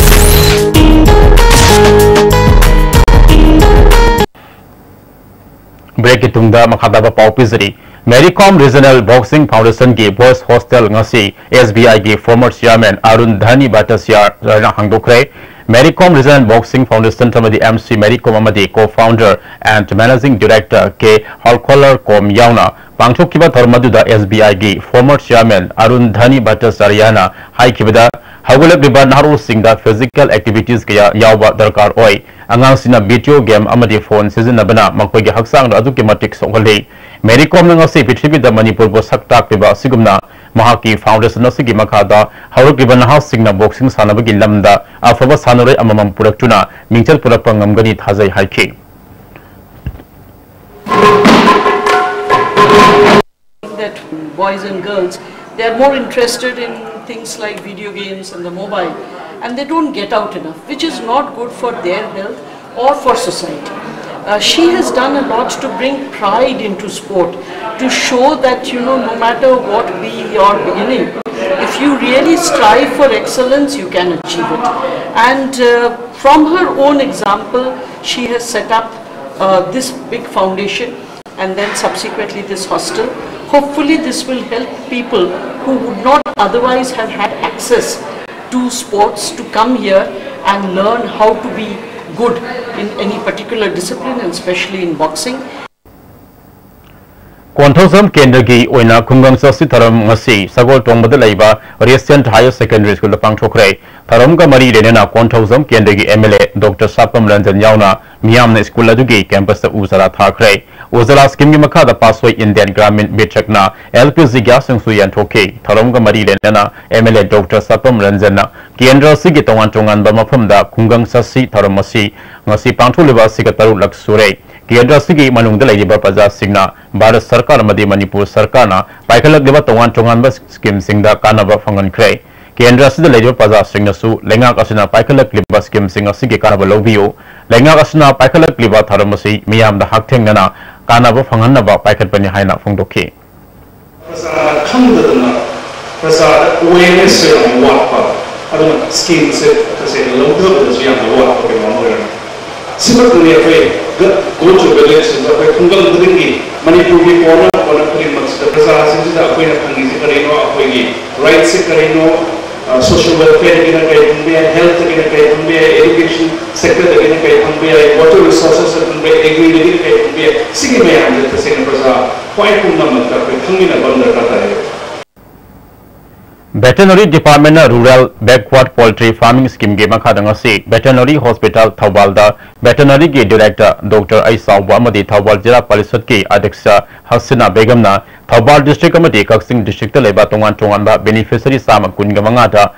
ꯕ꯭ꯔꯦꯛꯀꯤ ꯇꯨꯡꯗ ꯃꯈꯥ ꯇꯥꯕ ꯄꯥꯎ ꯄꯤꯖꯔꯤ꯫ ꯃꯦꯔꯤ ꯀꯣꯝ ꯔꯤꯖꯅꯦꯜ ꯕꯣꯛꯁꯤꯡ ꯐꯥꯎꯟꯗꯦꯁꯟꯒꯤ ꯕꯣꯏꯁ ꯍꯣꯁꯇꯦꯜ ꯉꯁꯤ ꯑꯦꯁ ꯕꯤ ꯑꯥꯏꯒꯤ ꯐꯣꯔꯃꯔ ꯆꯤꯌꯥꯔꯃꯦꯟ ꯑꯔꯨꯟ ꯙꯅꯤ ꯚꯠꯇꯆꯥꯔꯌꯅ ꯍꯥꯡꯗꯣꯛꯈ꯭ꯔꯦ꯫ ꯃꯦꯔꯤ ꯀꯣꯝ ꯔꯤꯖꯅꯦꯜ ꯕꯣꯛꯁꯤꯡ ꯐꯥꯎꯟꯗꯦꯁꯟ ꯑꯃꯗꯤ ꯑꯦꯝ ꯁꯤ ꯃꯦꯔꯤ ꯀꯣꯝ ꯑꯃꯗꯤ ꯀꯣ ꯐꯥꯎꯟꯗꯔ ꯑꯦꯟ ꯃꯦꯅꯦꯖꯤꯡ ꯗꯤꯔꯦꯛꯇꯔ ꯀꯦ ꯍꯣꯜꯀꯣꯂꯔ ꯀꯣꯝ ꯌꯥꯎꯅ ꯄꯥꯡꯊꯣꯛꯈꯤꯕ ꯊꯧꯔꯝ ꯑꯗꯨꯗ ꯑꯦꯁ ꯕꯤ ꯑꯥꯏꯒꯤ ꯐꯣꯔꯃꯔ ꯆꯤꯌꯥꯔꯃꯦꯟ ꯑꯔꯨꯟ ꯙꯅꯤ ꯚꯠꯇꯆꯥꯔꯌꯅ ꯍꯥꯏꯈꯤꯕꯗ, ꯍꯧꯒꯠꯂꯛꯂꯤꯕ ꯅꯍꯥꯔꯣꯜꯁꯤꯡꯗ physical activities ꯀꯌꯥ ꯌꯥꯎꯕ ꯗꯔꯀꯥꯔ ꯑꯣꯏ꯫ ꯑꯉꯥꯡꯁꯤꯡꯅ video game ꯑꯃꯗꯤ phone ꯁꯤꯖꯤꯟꯅꯕꯅ ꯃꯈꯣꯏꯒꯤ ꯍꯛꯆꯥꯡꯗ ꯑꯗꯨꯛꯀꯤ ꯃꯇꯤꯛ ꯁꯣꯛꯍꯜꯂꯤ꯫ Mary Comꯅ ꯉꯁꯤ ꯄ꯭ꯔꯤꯊꯤꯕꯤꯗ ꯃꯅꯤꯄꯨꯔꯕꯨ ꯁꯛ ꯇꯥꯛꯂꯤꯕ ꯑꯁꯤꯒꯨꯝꯅ ꯃꯍꯥꯛꯀꯤ foundation ꯑꯁꯤꯒꯤ ꯃꯈꯥꯗ ꯍꯧꯔꯛꯂꯤꯕ ꯅꯍꯥꯁꯤꯡꯅ boxing ꯁꯥꯟꯅꯕꯒꯤ ꯂꯝꯗ ꯑꯐꯕ ꯁꯥꯟꯅꯔꯣꯏ ꯑꯃꯃꯝ ꯄꯨꯔꯛꯇꯨꯅ ꯃꯤꯡꯆꯠ ꯄꯨꯔꯛꯄ ꯉꯝꯒꯅꯤ ꯊꯥꯖꯩ ꯍꯥꯏꯈꯤ꯫ That boys and girls, they are more interested in things like video games and the mobile, and they don't get out enough, which is not good for their health or for society. Uh, she has done a lot to bring pride into sport, to show that, you know, no matter what be your beginning, if you really strive for excellence, you can achieve it. And uh, from her own example, she has set up uh, this big foundation and then subsequently this hostel. Hopefully, this will help people who would not otherwise have had access to sports to come here and learn how to be good in any particular discipline, and especially in boxing. Konthoujam ꯀꯦꯟꯗ꯭ꯔꯒꯤ ꯑꯣꯏꯅ ꯈꯨꯡꯒꯪ ꯆꯠꯁꯤ ꯊꯧꯔꯝ ꯉꯁꯤ ꯁꯒꯣꯜ ꯇꯣꯡꯕꯗ ꯂꯩꯕ Radiant Higher Secondary Schoolꯗ ꯄꯥꯡꯊꯣꯛꯈ꯭ꯔꯦ꯫ ꯊꯧꯔꯝꯒ ꯃꯔꯤ ꯂꯩꯅꯅ ꯀꯣꯟꯊꯧꯖꯝ ꯀꯦꯟꯗ꯭ꯔꯒꯤ MLA Doctor ꯁꯥꯄꯝ ꯔꯟꯖꯟ ꯌꯥꯎꯅ ꯃꯤꯌꯥꯝꯅ ꯁ꯭ꯀꯨꯜ ꯑꯗꯨꯒꯤ campusꯇ ꯎ ꯆꯥꯔꯥ ꯊꯥꯈ꯭ꯔꯦ꯫ ꯎꯖꯥꯂꯥ schemeꯒꯤ ꯃꯈꯥꯗ ꯄꯥꯁꯣꯏ ꯏꯟꯗꯤꯌꯟ ꯒ꯭ꯔꯥꯃꯤꯟ ꯕꯤꯇ꯭ꯔꯛꯅ LPG gas ꯁꯤꯡꯁꯨ ꯌꯦꯟꯊꯣꯛꯈꯤ꯫ ꯊꯧꯔꯝꯒ ꯃꯔꯤ ꯂꯩꯅꯅ MLA Doctor ꯁꯥꯄꯝ ꯔꯟꯖꯟꯅ ꯀꯦꯟꯗ꯭ꯔ ꯑꯁꯤꯒꯤ ꯇꯣꯉꯥꯟ ꯇꯣꯉꯥꯟꯕ ꯃꯐꯝꯗ ꯈꯨꯡꯒꯪ ꯆꯠꯁꯤ ꯊꯧꯔꯝ ꯑꯁꯤ ꯉꯁꯤ ꯄꯥꯡꯊꯣꯛꯂꯤꯕ ꯑꯁꯤꯒ ꯇꯔꯨꯛꯂꯛ ꯁꯨꯔꯦ꯫ ꯀꯦꯟꯗ꯭ꯔ ꯑꯁꯤꯒꯤ ꯃꯅꯨꯡꯗ ꯂꯩꯔꯤꯕ ꯄ꯭ꯔꯖꯥꯁꯤꯡꯅ ꯚꯥꯔꯠ ꯁꯔꯀꯥꯔ ꯑꯃꯗꯤ ꯃꯅꯤꯄꯨꯔ ꯁꯔꯀꯥꯔꯅ ꯄꯥꯏꯈꯠꯂꯛꯂꯤꯕ ꯇꯣꯉꯥꯟ ꯇꯣꯉꯥꯟꯕ schemeꯁꯤꯡꯗ ꯀꯥꯟꯅꯕ ꯐꯪꯍꯟꯈ꯭ꯔꯦ꯫ ꯀꯦꯟꯗ꯭ꯔ ꯑꯁꯤꯗ ꯂꯩꯔꯤꯕ ꯄ꯭ꯔꯖꯥꯁꯤꯡꯅꯁꯨ ꯂꯩꯉꯥꯛ ꯑꯁꯤꯅ ꯄꯥꯏꯈꯠꯂꯛꯂꯤꯕ schemeꯁꯤꯡ ꯑꯁꯤꯒꯤ ꯀꯥꯟꯅꯕ ꯂꯧꯕꯤꯌꯨ꯫ ꯂꯩꯉꯥꯛ ꯑꯁꯤꯅ ꯄꯥꯏꯈꯠꯂꯛꯂꯤꯕ ꯊꯧꯔꯝ ꯑꯁꯤ ꯃꯤꯌꯥꯝꯗ ꯍꯛꯊꯦꯡꯅꯅ ꯀꯥꯟꯅꯕ ꯐꯪꯍꯟꯅꯕ ꯄꯥꯏꯈꯠꯄꯅꯤ ꯍꯥꯏꯅ ꯐꯣꯡꯗꯣꯛꯈꯤ꯫ ꯄ꯭ꯔꯖꯥꯅ ꯈꯪꯗꯗꯅ ꯄ꯭ꯔꯖꯥꯗ awareness ꯌꯥꯝꯅ ꯋꯥꯠꯄ, ꯑꯗꯨꯅ schemeꯁꯦ ꯇꯁꯦꯡꯅ ꯂꯧꯊꯕꯗꯁꯨ ꯌꯥꯝꯅ ꯋꯥꯠꯄ ꯀꯩꯅꯣ ꯑꯃ ꯑꯣꯏꯔꯝꯃꯤ꯫ ꯁꯤꯃꯛꯇꯅꯤ ꯑꯩꯈꯣꯏ Go to Village ꯁꯤꯗ ꯑꯩꯈꯣꯏ ꯈꯨꯡꯒꯪ ꯈꯨꯗꯤꯡꯒꯤ ꯃꯅꯤꯄꯨꯔꯒꯤ ꯀꯣꯔꯅꯔ ꯀꯣꯔꯅꯔ ꯈꯨꯗꯤꯡꯃꯛꯁꯤꯗ ꯄ꯭ꯔꯖꯥꯁꯤꯡꯁꯤꯗ ꯑꯩꯈꯣꯏꯅ ꯐꯪꯉꯤꯁꯤ ꯀꯔꯤꯅꯣ, ꯑꯩꯈꯣꯏꯒꯤ rightꯁꯦ ꯀꯔꯤꯅꯣ, social welfareꯒꯤꯅ ꯀꯔꯤ ꯐꯪꯕ ꯌꯥꯏ, healthꯇꯒꯤꯅ ꯀꯔꯤ ꯐꯪꯕ ꯌꯥꯏ, education sectorꯗꯒꯤꯅ ꯀꯔꯤ ꯐꯪꯕ ꯌꯥꯏ, water resourcesꯇ ꯐꯪꯕ ꯌꯥꯏ, agriꯗꯒꯤꯅ ꯀꯔꯤ ꯐꯪꯕ ꯌꯥꯏ, ꯁꯤꯒꯤ ꯃꯌꯥꯝꯁꯦ ꯇꯁꯦꯡꯅ ꯄ꯭ꯔꯖꯥ ꯈ꯭ꯋꯥꯏ ꯄꯨꯝꯅꯃꯛꯇ ꯑꯩꯈꯣꯏ ꯈꯪꯃꯤꯟꯅꯕ ꯑꯃ ꯗꯔꯀꯥꯔ ꯇꯥꯏ꯫ Veterinary Department ꯅ Rural Backward Poultry Farming Scheme ꯒꯤ ꯃꯈꯥꯗ ꯉꯁꯤ Veterinary Hospital ꯊꯧꯕꯥꯜꯗ Veterinary ꯒꯤ Director Doctor ꯑꯩ ꯆꯥꯎꯕ ꯑꯃꯗꯤ ꯊꯧꯕꯥꯜ ꯖꯤꯂꯥ ꯄꯔꯤꯁꯠꯀꯤ ꯑꯗ꯭ꯌꯛꯁ ꯍꯁꯤꯅꯥ ꯕꯦꯒꯝꯅ ꯊꯧꯕꯥꯜ district ꯑꯃꯗꯤ ꯀꯛꯆꯤꯡ district ꯇ ꯂꯩꯕ ꯇꯣꯉꯥꯟ ꯇꯣꯉꯥꯟꯕ beneficiary ꯆꯥꯝꯃ ꯀꯨꯟꯒ ꯃꯉꯥꯗ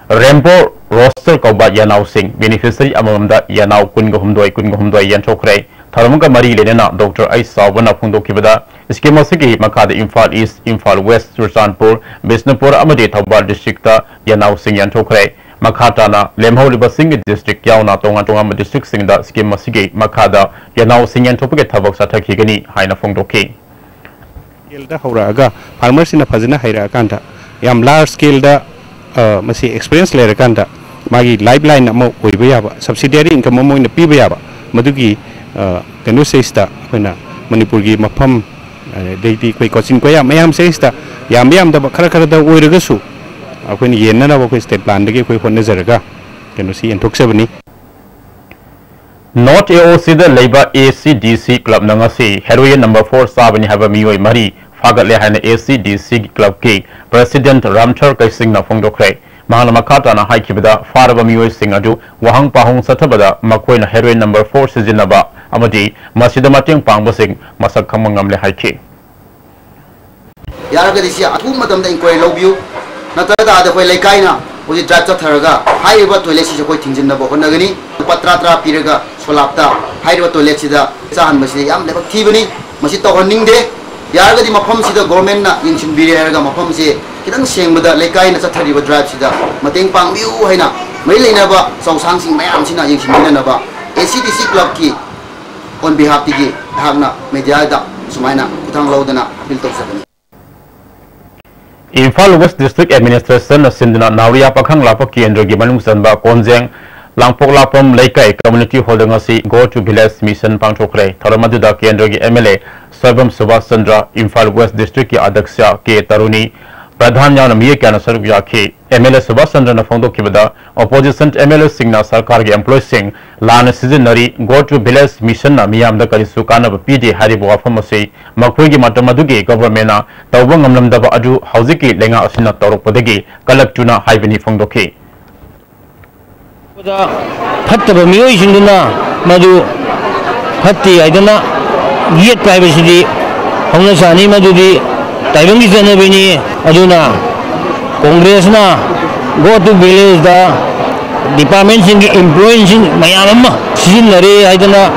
Rainbow Rooster ꯀꯧꯕ ꯌꯦꯅꯥꯎꯁꯤꯡ beneficiary ꯑꯃꯃꯝꯗ ꯌꯦꯅꯥꯎ ꯀꯨꯟꯒ ꯍꯨꯝꯗꯣꯏ, ꯀꯨꯟꯒ ꯍꯨꯝꯗꯣꯏ ꯌꯦꯟꯊꯣꯛꯈ꯭ꯔꯦ꯫ ꯊꯧꯔꯝꯒ ꯃꯔꯤ ꯂꯩꯅꯅ Doctor ꯑꯩ ꯆꯥꯎꯕꯅ ꯐꯣꯡꯗꯣꯛꯈꯤꯕꯗ, scheme ꯑꯁꯤꯒꯤ ꯃꯈꯥꯗ ꯏꯝꯐꯥꯜ East, ꯏꯝꯐꯥꯜ West, ꯆꯨꯔꯆꯥꯟꯄꯨꯔ, ꯕꯤꯁꯅꯨꯄꯨꯔ ꯑꯃꯗꯤ ꯊꯧꯕꯥꯜ district ꯇ ꯌꯦꯅꯥꯎꯁꯤꯡ ꯌꯦꯟꯊꯣꯛꯈ꯭ꯔꯦ꯫ ꯃꯈꯥ ꯇꯥꯅ ꯂꯦꯝꯍꯧꯔꯤꯕꯁꯤꯡꯒꯤ district ꯌꯥꯎꯅ ꯇꯣꯉꯥꯟ ꯇꯣꯉꯥꯟꯕ district ꯁꯤꯡꯗ scheme ꯑꯁꯤꯒꯤ ꯃꯈꯥꯗ ꯌꯦꯅꯥꯎꯁꯤꯡ ꯌꯦꯟꯊꯣꯛꯄꯒꯤ ꯊꯕꯛ ꯆꯠꯊꯈꯤꯒꯅꯤ ꯍꯥꯏꯅ ꯐꯣꯡꯗꯣꯛꯈꯤ꯫ Scale ꯗ ꯍꯧꯔꯛꯑꯒ farmer ꯁꯤꯅ ꯐꯖꯅ ꯍꯩꯔꯛꯑꯀꯥꯟꯗ, ꯌꯥꯝ large scale ꯗ, ꯑ, ꯃꯁꯤ experience ꯂꯩꯔꯀꯥꯟꯗ, ꯃꯥꯒꯤ lifeline ꯑꯃ ꯑꯣꯏꯕ ꯌꯥꯕ, subsidiary income ꯑꯃ ꯑꯣꯏꯅ ꯄꯤꯕ ꯌꯥꯕ, ꯃꯗꯨꯒꯤ, ꯑ, ꯀꯩꯅꯣ ꯁꯤꯗꯩꯁꯤꯗ ꯑꯩꯈꯣꯏꯅ ꯃꯅꯤꯄꯨꯔꯒꯤ ꯃꯐꯝ, ꯑꯗꯩꯗꯤ ꯑꯩꯈꯣꯏ ꯀꯣꯆꯤꯟ ꯀꯣꯌꯥ ꯃꯌꯥꯝ ꯁꯤꯗꯩꯁꯤꯗ, ꯌꯥꯝꯕ ꯌꯥꯝꯗꯕ ꯈꯔ ꯈꯔꯗ ꯑꯣꯏꯔꯒꯁꯨ, ꯑꯩꯈꯣꯏꯅ ꯌꯦꯟꯅꯅꯕ ꯑꯩꯈꯣꯏ state plan ꯗꯒꯤ ꯑꯩꯈꯣꯏ ꯍꯣꯠꯅꯖꯔꯒ ꯀꯩꯅꯣꯁꯤ ꯌꯦꯟꯊꯣꯛꯆꯕꯅꯤ꯫ North A O C ꯗ ꯂꯩꯕ A C D C club ꯅ ꯉꯁꯤ heroin number four ꯆꯥꯕꯅꯤ ꯍꯥꯏꯕ ꯃꯤꯑꯣꯏ ꯃꯔꯤ ꯐꯥꯒꯠꯂꯦ ꯍꯥꯏꯅ A C D C club ꯀꯤ president ꯔꯥꯝꯊꯔ ꯀꯩꯁꯤꯡꯅ ꯐꯣꯡꯗꯣꯛꯈ꯭ꯔꯦ꯫ ꯃꯍꯥꯛꯅ ꯃꯈꯥ ꯇꯥꯅ ꯍꯥꯏꯈꯤꯕꯗ, ꯐꯥꯔꯕ ꯃꯤꯑꯣꯏꯁꯤꯡ ꯑꯗꯨ ꯋꯥꯍꯪ ꯄꯥꯎꯍꯪ ꯆꯠꯊꯕꯗ ꯃꯈꯣꯏꯅ heroin number four ꯁꯤꯖꯤꯟꯅꯕ ꯑꯃꯗꯤ ꯃꯁꯤꯗ ꯃꯇꯦꯡ ꯄꯥꯡꯕꯁꯤꯡ ꯃꯁꯛ ꯈꯪꯕ ꯉꯝꯂꯦ ꯍꯥꯏꯈꯤ꯫ ꯌꯥꯔꯒꯗꯤ ꯁꯤ ꯑꯊꯨꯕ ꯃꯇꯝꯗ inquiry ꯂꯧꯕꯤꯌꯨ꯫ ꯅꯠꯇ꯭ꯔ ꯇꯥꯔꯗꯤ ꯑꯩꯈꯣꯏ ꯂꯩꯀꯥꯏꯅ ꯍꯧꯖꯤꯛ drive ꯆꯠꯊꯔꯒ ꯍꯥꯏꯔꯤꯕ toilet ꯁꯤꯁꯨ ꯑꯩꯈꯣꯏ ꯊꯤꯡꯖꯤꯟꯅꯕ ꯍꯣꯠꯅꯒꯅꯤ꯫ ꯂꯨꯄꯥ ꯇꯔꯥ ꯇꯔꯥ ꯄꯤꯔꯒ ꯁꯣꯂꯥꯞꯇ ꯍꯥꯏꯔꯤꯕ toilet ꯁꯤꯗ ꯆꯥꯍꯟꯕꯁꯤꯗꯤ ꯌꯥꯝ ꯂꯥꯏꯕꯛ ꯊꯤꯕꯅꯤ꯫ ꯃꯁꯤ ꯇꯧꯍꯟꯅꯤꯡꯗꯦ꯫ ꯌꯥꯔꯒꯗꯤ ꯃꯐꯝꯁꯤꯗ government ꯅ ꯌꯦꯡꯁꯤꯟꯕꯤꯔꯦ ꯍꯥꯏꯔꯒ ꯃꯐꯝꯁꯦ ꯈꯤꯇꯪ ꯁꯦꯡꯕꯗ ꯂꯩꯀꯥꯏꯅ ꯆꯠꯊꯔꯤꯕ drive ꯁꯤꯗ ꯃꯇꯦꯡ ꯄꯥꯡꯕꯤꯌꯨ ꯍꯥꯏꯅ ꯃꯔꯤ ꯂꯩꯅꯕ ꯆꯧꯁꯥꯡꯁꯤꯡ ꯃꯌꯥꯝꯁꯤꯅ ꯌꯦꯡꯁꯤꯟꯕꯤꯅꯅꯕ A C D C club ꯀꯤ on behalf ꯇꯒꯤ ꯑꯩꯍꯥꯛꯅ media ꯗ ꯁꯨꯃꯥꯏꯅ ꯈꯨꯠꯊꯥꯡ ꯂꯧꯗꯅ appeal ꯇꯧꯖꯕꯅꯤ꯫ ꯏꯝꯐꯥꯜ West District Administration ꯅ ꯁꯤꯟꯗꯨꯅ ꯅꯥꯎꯔꯤꯌꯥ ꯄꯥꯈꯪ ꯂꯥꯛꯄ ꯀꯦꯟꯗ꯭ꯔꯒꯤ ꯃꯅꯨꯡ ꯆꯟꯕ ꯀꯣꯟꯖꯦꯡ ꯂꯥꯡꯄꯣꯛꯂꯥꯛꯄꯝ ꯂꯩꯀꯥꯏ community hall ꯗ ꯉꯁꯤ Go to Village Mission ꯄꯥꯡꯊꯣꯛꯈ꯭ꯔꯦ꯫ ꯊꯧꯔꯝ ꯑꯗꯨꯗ ꯀꯦꯟꯗ꯭ꯔꯒꯤ M L A Soibam Subhas Chandra, Imphal West District ꯀꯤ ꯑꯗ꯭ꯌꯛꯁ ꯀꯦ ꯇꯔꯨꯅꯤ, ꯄ꯭ꯔꯙꯥꯟ ꯌꯥꯎꯅ ꯃꯤꯑꯣꯏ ꯀꯌꯥꯅ ꯁꯔꯨꯛ ꯌꯥꯈꯤ꯫ ꯑꯦꯝ ꯑꯦꯜ ꯑꯦ ꯁꯨꯕꯥꯁ ꯆꯟꯗ꯭ꯔꯅ ꯐꯣꯡꯗꯣꯛꯈꯤꯕꯗ, ꯑꯣꯄꯣꯖꯤꯁꯟ ꯑꯦꯝ ꯑꯦꯜ ꯑꯦꯁꯤꯡꯅ ꯁꯔꯀꯥꯔꯒꯤ ꯑꯦꯝꯄ꯭ꯂꯣꯌꯤꯁꯤꯡ ꯂꯥꯟꯅ ꯁꯤꯖꯤꯟꯅꯔꯤ, Go to Village ꯃꯤꯁꯟꯅ ꯃꯤꯌꯥꯝꯗ ꯀꯔꯤꯁꯨ ꯀꯥꯟꯅꯕ ꯄꯤꯗꯦ ꯍꯥꯏꯔꯤꯕ ꯋꯥꯐꯝ ꯑꯁꯤ ꯃꯈꯣꯏꯒꯤ ꯃꯇꯝ ꯑꯗꯨꯒꯤ ꯒꯚꯔꯟꯃꯦꯟꯠꯅ ꯇꯧꯕ ꯉꯝꯂꯝꯗꯕ ꯑꯗꯨ ꯍꯧꯖꯤꯛꯀꯤ ꯂꯩꯉꯥꯛ ꯑꯁꯤꯅ ꯇꯧꯔꯛꯄꯗꯒꯤ ꯀꯜꯂꯛꯇꯨꯅ ꯍꯥꯏꯕꯅꯤ ꯐꯣꯡꯗꯣꯛꯈꯤ꯫ ꯐꯠꯇꯕ ꯃꯤꯑꯣꯏꯁꯤꯡꯗꯨꯅ ꯃꯗꯨ ꯐꯠꯇꯦ ꯍꯥꯏꯗꯅ ꯌꯦꯠꯄ ꯍꯥꯏꯕꯁꯤꯗꯤ ꯍꯧꯅ ꯁꯥꯅꯤ, ꯃꯗꯨꯗꯤ ꯇꯥꯏꯕꯪꯒꯤ ꯆꯠꯅꯕꯤꯅꯤ꯫ ꯑꯗꯨꯅ ꯀꯣꯡꯒ꯭ꯔꯦꯁꯅ Go to Villageꯗ ꯗꯤꯄꯥꯔꯠꯃꯦꯟꯁꯤꯡꯒꯤ ꯑꯦꯝꯄ꯭ꯂꯣꯌꯤꯁꯤꯡ ꯃꯌꯥꯝ ꯑꯃ ꯁꯤꯖꯤꯟꯅꯔꯦ ꯍꯥꯏꯗꯅ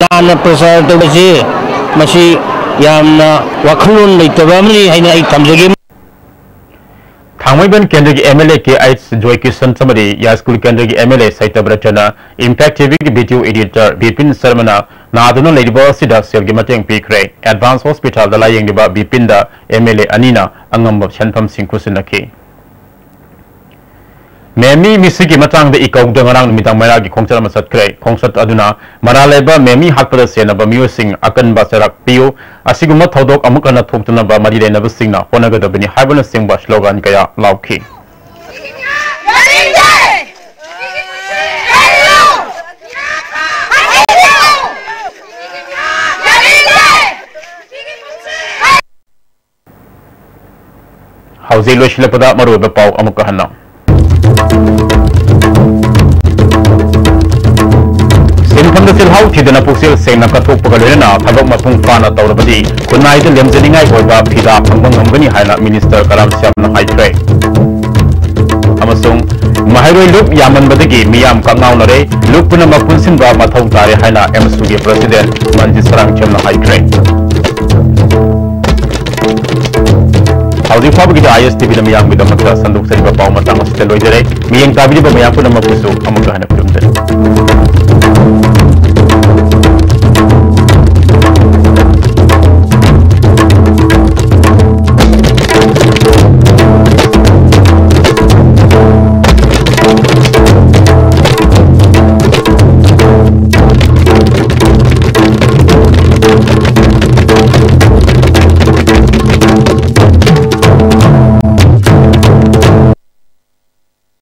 ꯂꯥꯟꯅ ꯄ꯭ꯔꯆꯥꯔ ꯇꯧꯕꯁꯤ, ꯃꯁꯤ ꯌꯥꯝꯅ ꯋꯥꯈꯜꯂꯣꯟ ꯂꯩꯇꯕ ꯑꯃꯅꯤ ꯍꯥꯏꯅ ꯑꯩ ꯊꯝꯖꯒꯦ꯫ ꯊꯥꯡꯃꯩꯕꯟ ꯀꯦꯟꯗ꯭ꯔꯒꯤ M L A K H Joykishan ꯑꯃꯗꯤ ꯌꯥꯏꯁ꯭ꯀꯨꯜ ꯀꯦꯟꯗ꯭ꯔꯒꯤ ꯑꯦꯝ ꯑꯦꯜ ꯑꯦ ꯁꯩꯇꯕ꯭ꯔꯇꯅ ꯏꯝꯄꯦꯛ ꯇꯤ ꯚꯤꯒꯤ ꯚꯤꯗꯤꯑꯣ ꯏꯗꯤꯇꯔ ꯕꯤꯄꯤꯟ ꯁꯔꯃꯅ ꯅꯥꯗꯨꯅ ꯂꯩꯔꯤꯕ ꯑꯁꯤꯗ ꯁꯦꯜꯒꯤ ꯃꯇꯦꯡ ꯄꯤꯈ꯭ꯔꯦ꯫ ꯑꯦꯗꯚꯥꯟꯁ ꯍꯣꯁꯄꯤꯇꯥꯜꯗ ꯂꯥꯌꯦꯡꯂꯤꯕ ꯕꯤꯄꯤꯟꯗ ꯑꯦꯝ ꯑꯦꯜ ꯑꯦ ꯑꯅꯤꯅ ꯑꯉꯝꯕ ꯁꯦꯟꯐꯝꯁꯤꯡ ꯈꯨꯠꯁꯤꯟꯅꯈꯤ꯫ ꯃꯦꯃꯤ ꯃꯤꯁꯤꯒꯤ ꯃꯇꯥꯡꯗ ꯏꯀꯧꯗ ꯉꯔꯥꯡ ꯅꯨꯃꯤꯗꯥꯡ ꯃꯩꯔꯥꯒꯤ ꯈꯣꯡꯆꯠ ꯑꯃ ꯆꯠꯈ꯭ꯔꯦ꯫ ꯈꯣꯡꯆꯠ ꯑꯗꯨꯅ ꯃꯔꯥꯜ ꯂꯩꯕ ꯃꯦꯃꯤ ꯍꯥꯠꯄꯗ ꯁꯦꯟꯅꯕ ꯃꯤꯑꯣꯏꯁꯤꯡ ꯑꯀꯟꯕ ꯆꯩꯔꯥꯛ ꯄꯤꯌꯨ, ꯑꯁꯤꯒꯨꯝꯕ ꯊꯧꯗꯣꯛ ꯑꯃꯨꯛ ꯍꯟꯅ ꯊꯣꯛꯇꯅꯕ ꯃꯔꯤ ꯂꯩꯅꯕꯁꯤꯡꯅ ꯍꯣꯠꯅꯒꯗꯕꯅꯤ ꯍꯥꯏꯕꯅꯆꯤꯡꯕ ꯁ꯭ꯂꯣꯒꯥꯟ ꯀꯌꯥ ꯂꯥꯎꯈꯤ꯫ ꯍꯧꯖꯤꯛ ꯂꯣꯏꯁꯤꯜꯂꯛꯄꯗ ꯃꯔꯨꯑꯣꯏꯕ ꯄꯥꯎ ꯑꯃꯨꯛꯀ ꯍꯟꯅ꯫ ꯁꯤꯟꯐꯝꯗ ꯆꯤꯜꯍꯥꯎ ꯊꯤꯗꯅ ꯄꯨꯛꯆꯦꯜ ꯁꯦꯡꯅ ꯀꯠꯊꯣꯛꯄꯒ ꯂꯣꯏꯅꯅ ꯊꯕꯛ ꯃꯄꯨꯡ ꯐꯥꯅ ꯇꯧꯔꯕꯗꯤ ꯈꯨꯟꯅꯥꯏꯗ ꯂꯦꯝꯖꯅꯤꯡꯉꯥꯏ ꯑꯣꯏꯕ ꯐꯤꯗꯥ ꯐꯪꯕ ꯉꯝꯒꯅꯤ ꯍꯥꯏꯅ ꯃꯤꯅꯤꯁꯇꯔ ꯀꯔꯥꯝ ꯁ꯭ꯌꯥꯝꯅ ꯍꯥꯏꯈ꯭ꯔꯦ꯫ ꯑꯃꯁꯨꯡ ꯃꯍꯩꯔꯣꯏ ꯂꯨꯞ ꯌꯥꯝꯃꯟꯕꯗꯒꯤ ꯃꯤꯌꯥꯝ ꯀꯛꯉꯥꯎꯅꯔꯦ, ꯂꯨꯞ ꯄꯨꯝꯅꯃꯛ ꯄꯨꯟꯁꯤꯟꯕ ꯃꯊꯧ ꯇꯥꯔꯦ ꯍꯥꯏꯅ ꯑꯦꯝꯁꯨꯒꯤ ꯄ꯭ꯔꯁꯤꯗꯦꯟ ꯃꯟꯖꯤꯠ ꯁꯔꯥꯡꯆꯦꯝꯅ ꯍꯥꯏꯈ꯭ꯔꯦ꯫ ꯍꯧꯖꯤꯛ ꯐꯥꯎꯕꯒꯤꯗꯤ ꯑꯥꯏ ꯑꯦꯁ ꯇꯤ ꯚꯤꯅ ꯃꯤꯌꯥꯝꯒꯤꯗꯃꯛꯇ ꯁꯟꯗꯣꯛꯆꯔꯤꯕ ꯄꯥꯎ ꯃꯇꯥꯡ ꯑꯁꯤꯗ ꯂꯣꯏꯖꯔꯦ꯫ ꯃꯤꯠꯌꯦꯡ ꯇꯥꯕꯤꯔꯤꯕ ꯃꯌꯥꯝ ꯄꯨꯝꯅꯃꯛꯄꯨꯁꯨ ꯑꯃꯨꯛꯀ ꯍꯟꯅ ꯈꯨꯔꯨꯝꯖꯔꯤ꯫